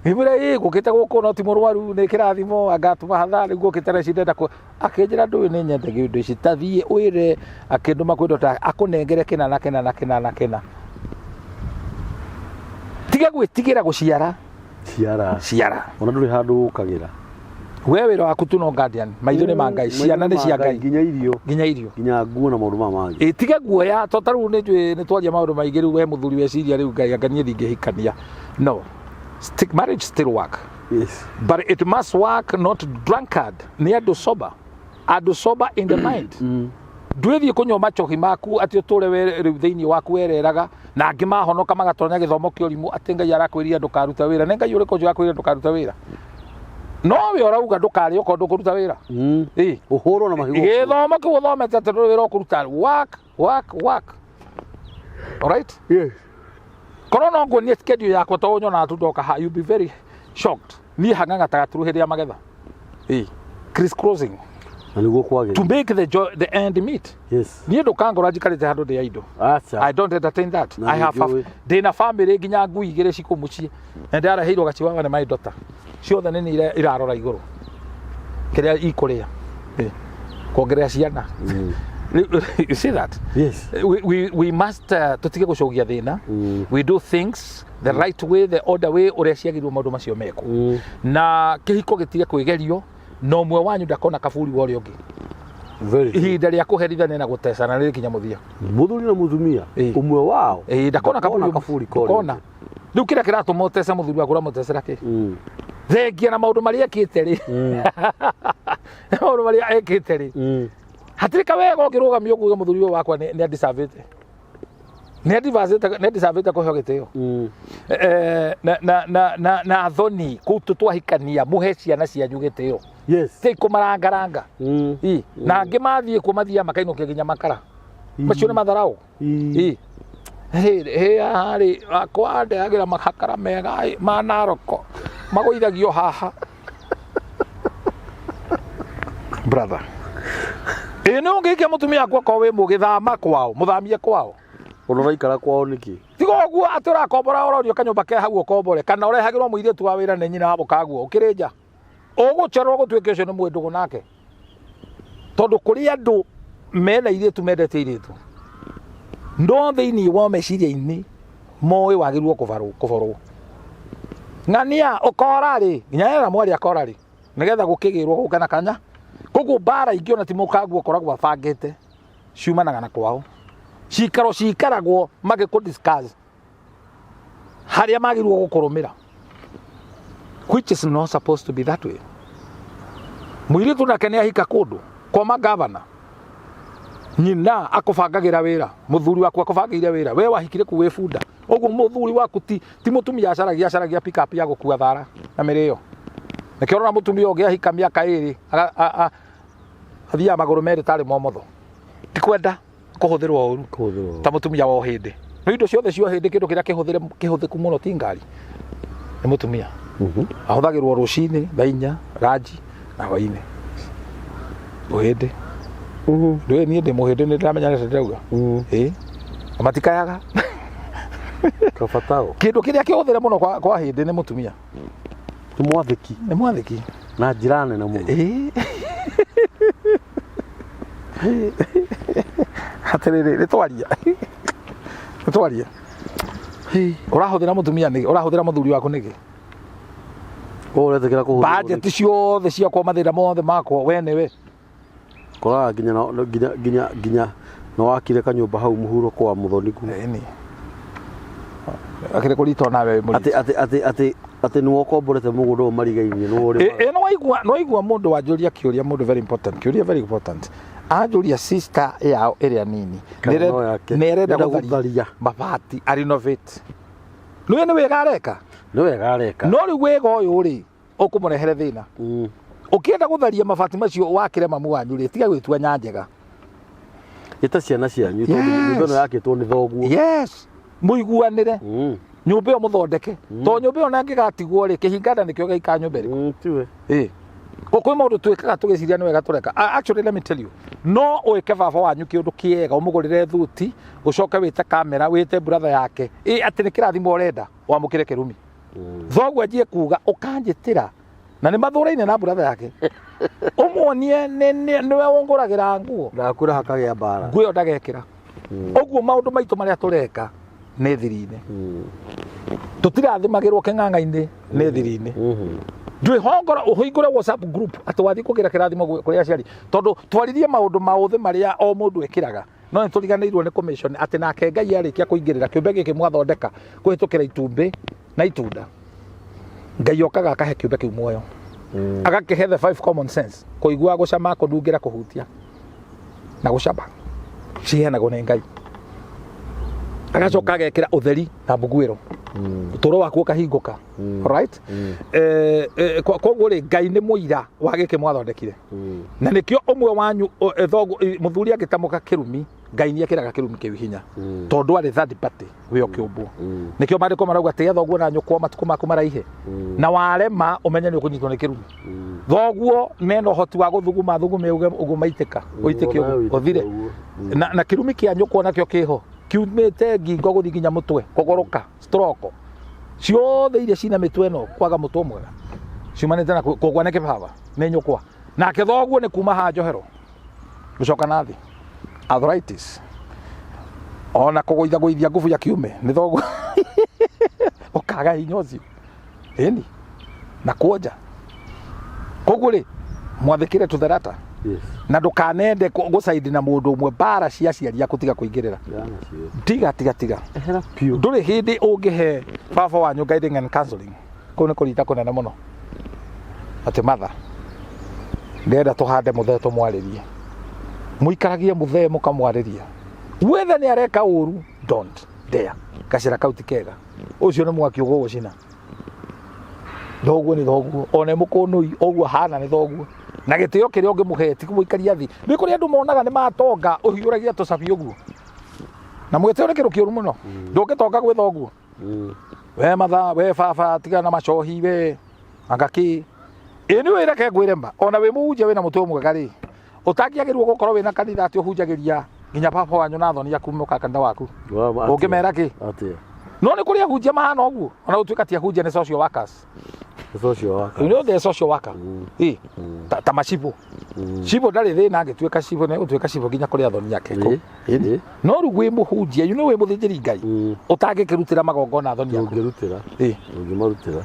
Ngĩmwĩra, ĩ ngũkĩte gũkũ no ti mũrwaru, nĩ kĩrathimo, angatũma hatha rĩu ngũkĩte na ici ndenda kũ. Akĩnjĩra, ndũĩ nĩ nyendagia indo ici, ta thiĩ wĩre, akĩndũma kwĩ ndota akũnengere kĩna na kĩna na kĩna na kĩna. Tiga gwĩtigĩra gũciara. Ciara. Ciara. Ona ndũrĩ handũ ũkagĩra. We wĩra waku tu no guardian, maitho nĩ ma Ngai, ciana nĩ cia Ngai. Nginya irio. Nginya irio. Nginya nguo na maũndũ maya mangĩ. Ĩ tiga guoya, to ta rĩu nĩ njũĩ nĩ twaria maũndũ maingĩ rĩu, we mũthuri weciria rĩu Ngai anga niĩ ndingĩhikania. No. Stick, marriage still work. Yes. But it must work not drunkard, nĩ andũ sober. Andũ sober in the mind. Ndwĩthiĩ kũnyua macohi maku atĩ ũtũre we rĩu thĩinĩ waku wereraga, na angĩ mahonoka magatonya gĩthomo kĩa ũrimũ atĩ Ngai arakwĩrire ndũkaruta wĩra. Nĩ Ngai ũrĩkũ ũcio wakwĩrire ndũkaruta wĩra? No we ũrauga ndũkarĩe okorwo ndũkũruta wĩra. Ĩ. Ũhũrwo na mahiga. Gĩthomo kĩu ũthomete atĩ ndũrĩ wĩra ũkũruta. Work, work, work. Alright? Yes. Korwo no nguonie schedule yakwa to nyonaga tu ndoka ha, you'll be very shocked. Niĩ hang'ang'ataga gaturu hĩndĩ ya magetha. Ĩ. Criss crossing. Na nĩguo kwagĩrĩire. To make the joy, the end meet. Yes. Niĩ ndũkangora njikarĩte handũ ndĩ idle. Acha. I don't entertain that. Na I have a, nĩnjũĩ. ndĩna family nginya ngui igĩrĩ cikũ mũciĩ. Na ndĩrareheirwo gachiwawa nĩ my daughter. Ciothe nĩ niĩ irarora igũrũ. Kĩrĩa ikũrĩa. Ĩ. Kuongerera ciana. You see that? Yes. We must tũtige gũcogia thĩna. We do things the right way, the order way, ũrĩa ciagĩrĩirwo maũndũ macio mekwo. Na kĩhiko gĩtige kwĩgerio, na ũmwe wanyu ndakona kaburi wa ũrĩa ũngĩ. Very true. Ihinda rĩa kũherithania na gũtecana rĩrĩ kinya mũthia. Mũthuri na mũtumia ũmwe wao Ĩ, ndakona kaburi, kaburi ka ũrĩa ndakona. ũngĩ. Rĩu kĩrĩa kĩratũma ũtece mũthuri waku ũramũtecera kĩ? Thengia na maũndũ marĩa ekĩte rĩ. Maũndũ marĩa ekĩte rĩ. Hatirĩ kawega ũngĩrũgamia ũguo mũthuri ũyũ wakwa nĩ andicavĩte. Nĩ andicavĩte kũheo gĩtĩo. Na thoni kũu twahikania mũhe ciana cianyu gĩtĩo. Yes. Ti kũmarangaranga. Ĩ, na angĩ mathiĩ kuo mathiaga makainũkia nginya makara. Macio nĩ matharau. Ĩ. Hĩ haha rĩ, akwa ndehagĩra makakara mega ĩ, ma Naroko. Magũithagio haha. Brother. Ĩ nĩ ũngĩikia mũtumia waku akorwo wĩ mũgĩ, thama kwao, mũthamie kwao. Ona ũraikara kwao nĩkĩ? Tiga ũguo atĩ ũrakombora ũrorio kanyũmba ke hau ũkombore, kana ũrehagĩrwo mũirĩtu wa wĩra nĩ nyina wa mũkaguo ũkĩrĩ nja. Ũgũcererwo gũtuĩke ũcio nĩ mwĩndũgũ nake. Tondũ kũrĩ andũ mena airĩtu mendete airĩtu. No thĩinĩ wa meciria-inĩ moĩ wagĩrĩirwo kũborwo. Ng'ania ũkora rĩ, nginya era mwarĩ akora rĩ, nĩgetha gũkĩgĩrwo gũke na kanya. Koguo mbara ingĩ ona ti mũkaguo ũkoragwo abangĩte ciumanaga na kwao. Cikaro cikaragwo magĩkũ discuss harĩa magĩrĩirwo gũkũrũmĩra, which is not supposed to be that way. Mũirĩtu nake nĩ ahika kũndũ kwa magavana, nyina akũbangagĩra wĩra, mũthuri waku akũbangĩire wĩra, we wahikire kuu wĩ bunda. Ũguo mũthuri waku ti mũtumia acaragia pick up ya gũkua thara na mĩrĩo. Nĩkĩo ũrona mũtumia ũngĩ ahika mĩaka ĩrĩ, athiaga magũrũ merĩ tarĩ momotho. Ti kwenda kũhũthĩrwo ũru. Kũhũthĩrwo. Ta mũtumia wa ũhĩndĩ. No indo ciothe cia ũhĩndĩ kĩndũ kĩrĩa kĩhũthĩku mũno ti ngari. Nĩ mũtumia. Ahũthagĩrwo rũcinĩ, thaa inya, ranji na hwainĩ. Ũhĩndĩ. Ndũĩ niĩ ndĩ mũhĩndĩ, nĩ ndĩramenya nĩ ndĩrauga. Ĩ. Na matikayaga. Kabatao. Kĩndũ kĩrĩa kĩhũthĩre mũno kwa hĩndĩ nĩ mũtumia. Nĩ mwathĩki. Nĩ mwathĩki. Na njĩra nene mũno. Ĩ. Atĩrĩrĩ, nĩ twaria. Nĩ twaria. Ũrahũthĩra mũtumia nĩkĩ? Ũrahũthĩra mũthuri waku nĩkĩ? Ũretĩkĩra kũhũthĩrwo Budget nĩkĩ? ciothe ciakwa, mathĩna mothe makwa, we nĩwe. Koraga nginya na, nginya, nginya, nginya na wakire kanyũmba hau mũhuro kwa mũthoni kuu. Ĩni. Akĩrĩ kũritwo nawe mũritũ. Atĩ nĩwe ũkomborete mũgũnda ũyũ marigainie, nĩwe ũrĩmaga. Ĩ, nĩwaigua mũndũ wanjũria kĩũria, mũndũ very important, kĩũria very important. Anjũria sister yao ĩrĩa nini. Kana no yake. Nĩ arenda Nĩarenda gũtharia gũtharia. mabati, a renovate. Nĩwe nĩ wega areka? Nĩ wega areka. No rĩu wega ũyũ rĩ, ũkũmũrehere thĩna. Ũkĩenda gũtharia mabati macio wakĩre mamu wanyu rĩ, tiga gwĩtua nyanjega. Ĩta ciana cianyu, tondũ nyũmba ĩno yakĩtwo nĩ thoguo. Yes. Mũiguanĩre. Nyũmba ĩyo mũthondeke. Tondũ nyũmba ĩyo na ĩngĩgatigwo rĩ, kĩhinganda nĩkĩo gĩaikara nyũmba ĩrĩkũ? Tiwe. Ĩ. Kwĩ maũndũ twĩkaga tũgĩciria nĩ wega tũreka. Actually, let me tell you, no ũĩke baba wanyu kĩũndũ kĩega, ũmũgũrĩre thuti, ũcoke wĩte kamera, wĩte brother yake, ĩ atĩ nĩ kĩrathimo ũrenda, wamũkĩre kĩrumi. Thoguo anjie kuga ũkanjĩtĩra na nĩ mathũraine na brother yake, ũmuonie nĩwe ũngũragĩra nguo. Ndakwĩra hakagĩa mbara. Nguo ĩyo ndagekĩra. Ũguo maũndũ maitũ marĩa tũreka nĩ thiri-inĩ, tũtirathimagĩrwo kĩng'ang'a-inĩ, nĩ thiri-inĩ. Ndwĩhongora ũhingũre WhatsApp group atĩ wathiĩ kũgĩra kĩrathimo kũrĩ aciari, tondũ twaririe maũndũ maũthĩ marĩa o mũndũ ekĩraga, no nĩ tũriganĩirwo nĩ commission atĩ nake Ngai arĩkia kũingĩrĩra kĩũmbe gĩkĩ mwathondeka kũhĩtũkĩra itumbĩ na itunda, Ngai okaga akahe kĩũmbe kĩu muoyo, agakĩhe the five common sense: kũigua, gũcama, kũnungĩra, kũhutia na gũcaba. Ciheanagwo nĩ Ngai. Agacoka agekĩra ũtheri na mbuguĩro, ũtũũro waku ũkahingũka, right? Koguo rĩ, Ngai nĩ mũira wa gĩkĩ mwathondekire, na nĩkĩo ũmwe wanyu mũthuri angĩtamũka kĩrumi, Ngai nĩ ekĩraga kĩrumi kĩu hinya, tondũ arĩ third party wĩ ũkĩũmbwo. Nĩkĩo maandĩko marauga tĩĩa thoguo na nyũkwa matukũ maku maraihe, na warema ũmenye nĩ ũkũnyitwo nĩ kĩrumi. Thoguo mena ũhoti wa gũthuguma thugume uge ũguo maitĩka, ũitĩke ũguo ũthire. Na kĩrumi kĩa nyũkwa nakĩo kĩho kiumĩte ngingo gũthiĩ nginya mũtwe, kũgũrũka, stroke ciothe iria cina mĩtwe ĩno, kwaga mũtwe mwega, ciumanĩte na kũgwa nĩ kĩbaba nĩ nyũkwa. Nake thoguo nĩ kuma haha njohero gũcoka na thĩ, arthritis, ona kũgũitha gũithia ngubu ya kiume nĩ thoguo, ũkaga hinya ũcio ĩni na kuonja. Koguo rĩ, mwathĩkĩre tũtherata. Na ndũkanende gũcaidi na mũndũ ũmwe mbara cia aciari aku, tiga kũingĩrĩra. Nacio. Tiga, tiga, tiga. Ehera piũ. Ndũrĩ hĩndĩ ũngĩhe baba wanyu guiding and counseling. Kũu nĩ kũrita kũnene mũno atĩ matha ndĩrenda tũhande mũthee tũmwarĩrie, mũikaragie mũthee mũkamwarĩria wethe nĩ areka ũru. Don't dare. Gacĩra kau ti kega, ũcio nĩ mwaki ũgũgũcina. Thoguo nĩ thoguo, ona mũkũnũi ũguo hana nĩ thoguo, na gĩtĩo kĩrĩa ũngĩmũhe ti kũmũikaria thĩ. Nĩ kũrĩ andũ monaga nĩ matonga, ũhiũragia tũcabi ũguo, na mwĩtĩo nĩ kĩndũ kĩũru mũno. Ndũngĩtonga gwĩ thoguo. We matha, we baba, tigana na macohi, we anga kĩ ĩ nĩ wĩreke ngwĩre ma. Ona wĩ mũhunjia wĩna mũtwe mwega rĩ, ũtangĩagĩrĩirwo gũkorwo wĩna kanitha atĩ ũhunjagĩria nginya baba wanyu na thoni aku mũka kanitha waku, ũngĩmera kĩ? Atia? No nĩ kũrĩ ahunjia mahana ũguo, ona gũtuĩka ti ahunjia, nĩ social workers. Social worker. You know the social worker, ĩ ta macibũ. Cibũ ndarĩ thĩna, angĩtuĩka cibũ nĩ gũtuĩka cibũ nginya kũrĩ athoni ake kũu. No rĩu wĩ mũhunjia, wĩ mũthĩnjĩri Ngai, ũtangĩkĩrutĩra magongona athoni aku. Ũngĩrutĩra. Ũngĩmarutĩra.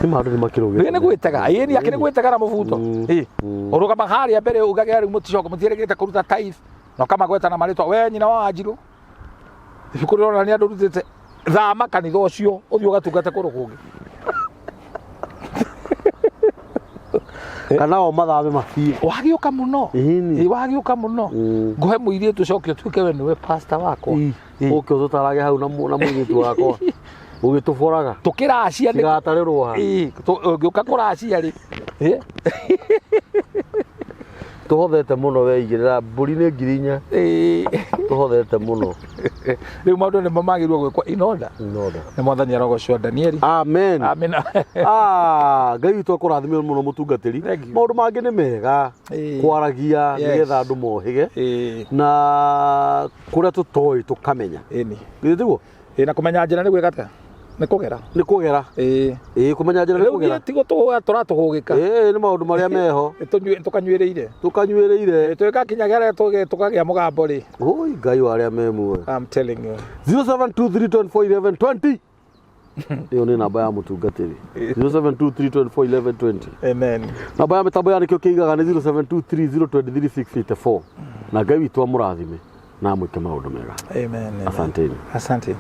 Nĩ maũndũ nĩ makĩrũgĩte. Rĩu nĩ gwĩtega, ĩĩ nĩ akĩrĩ gwĩtega na mũbuto. Ĩ ũrũgama harĩa mbere ugage rĩu mũticoka mũtiĩrĩgĩte kũruta tithe, na ũkamagweta na marĩtwa, we nyina wa Wanjirũ, ibuku rĩronania ndũrutĩte. Thama kanitha ũcio, ũthiĩ ũgatungate kũndũ kũngĩ. Kana o mathame mabiũ. Wagĩũka mũno. Ĩni. Ĩ, wagĩũka mũno. Ngũhe mũirĩtu, ũcoke ũtuĩke we nĩwe pastor wakwa. Ĩ. Ũke ũtũtarage hau na mũirĩtu wakwa ũgĩtũboraga. Tũkĩracia nĩ Cigatarĩrwo haha. Ĩ, ũngĩũka kũracia rĩ. Ĩ? Tũhothete mũno, weigĩrĩra mbũri nĩ 4,000. Ĩ. Tũhothete mũno. Rĩu maũndũ nĩmo magĩrĩirwo gwĩkwo in order. Inoda. Nĩ Mwathani arogocwo. Danieli. Amen. Amen. Ah, Ngai witũ akũrathime mũno, mũtungatĩri. Thank you. Maũndũ mangĩ nĩ mega kwaragia nĩgetha andũ mohĩge na kũrĩa tũtoĩ tũkamenya. Ĩni. Githĩ tiguo? Ĩ, na kũmenya njĩra nĩ gwĩka atĩa? Nĩ kũgera. Nĩ kũgera. Ĩ. Ĩĩ, kũmenya njĩra nĩ Rĩu kũgera. niĩ ti gũtũhũga tũratũhũgĩka. Ĩĩ, nĩ maũndũ marĩa meho. Tũkanyuĩrĩire. Tũkanyuĩrĩire. Tũgakinyagia rĩa tũkagĩa mũgambo rĩ. Oi, Ngai wa arĩa me muoyo. I'm telling you. 0723241120, ĩyo nĩ namba ya mũtungatĩri, 0723241120. Amen. Namba ya mĩtambo ya nĩkĩo kĩigaga nĩ 0723023684. Na Ngai witũ amũrathime na amwĩke maũndũ mega. Amen. Amen. Asanteni. Asante.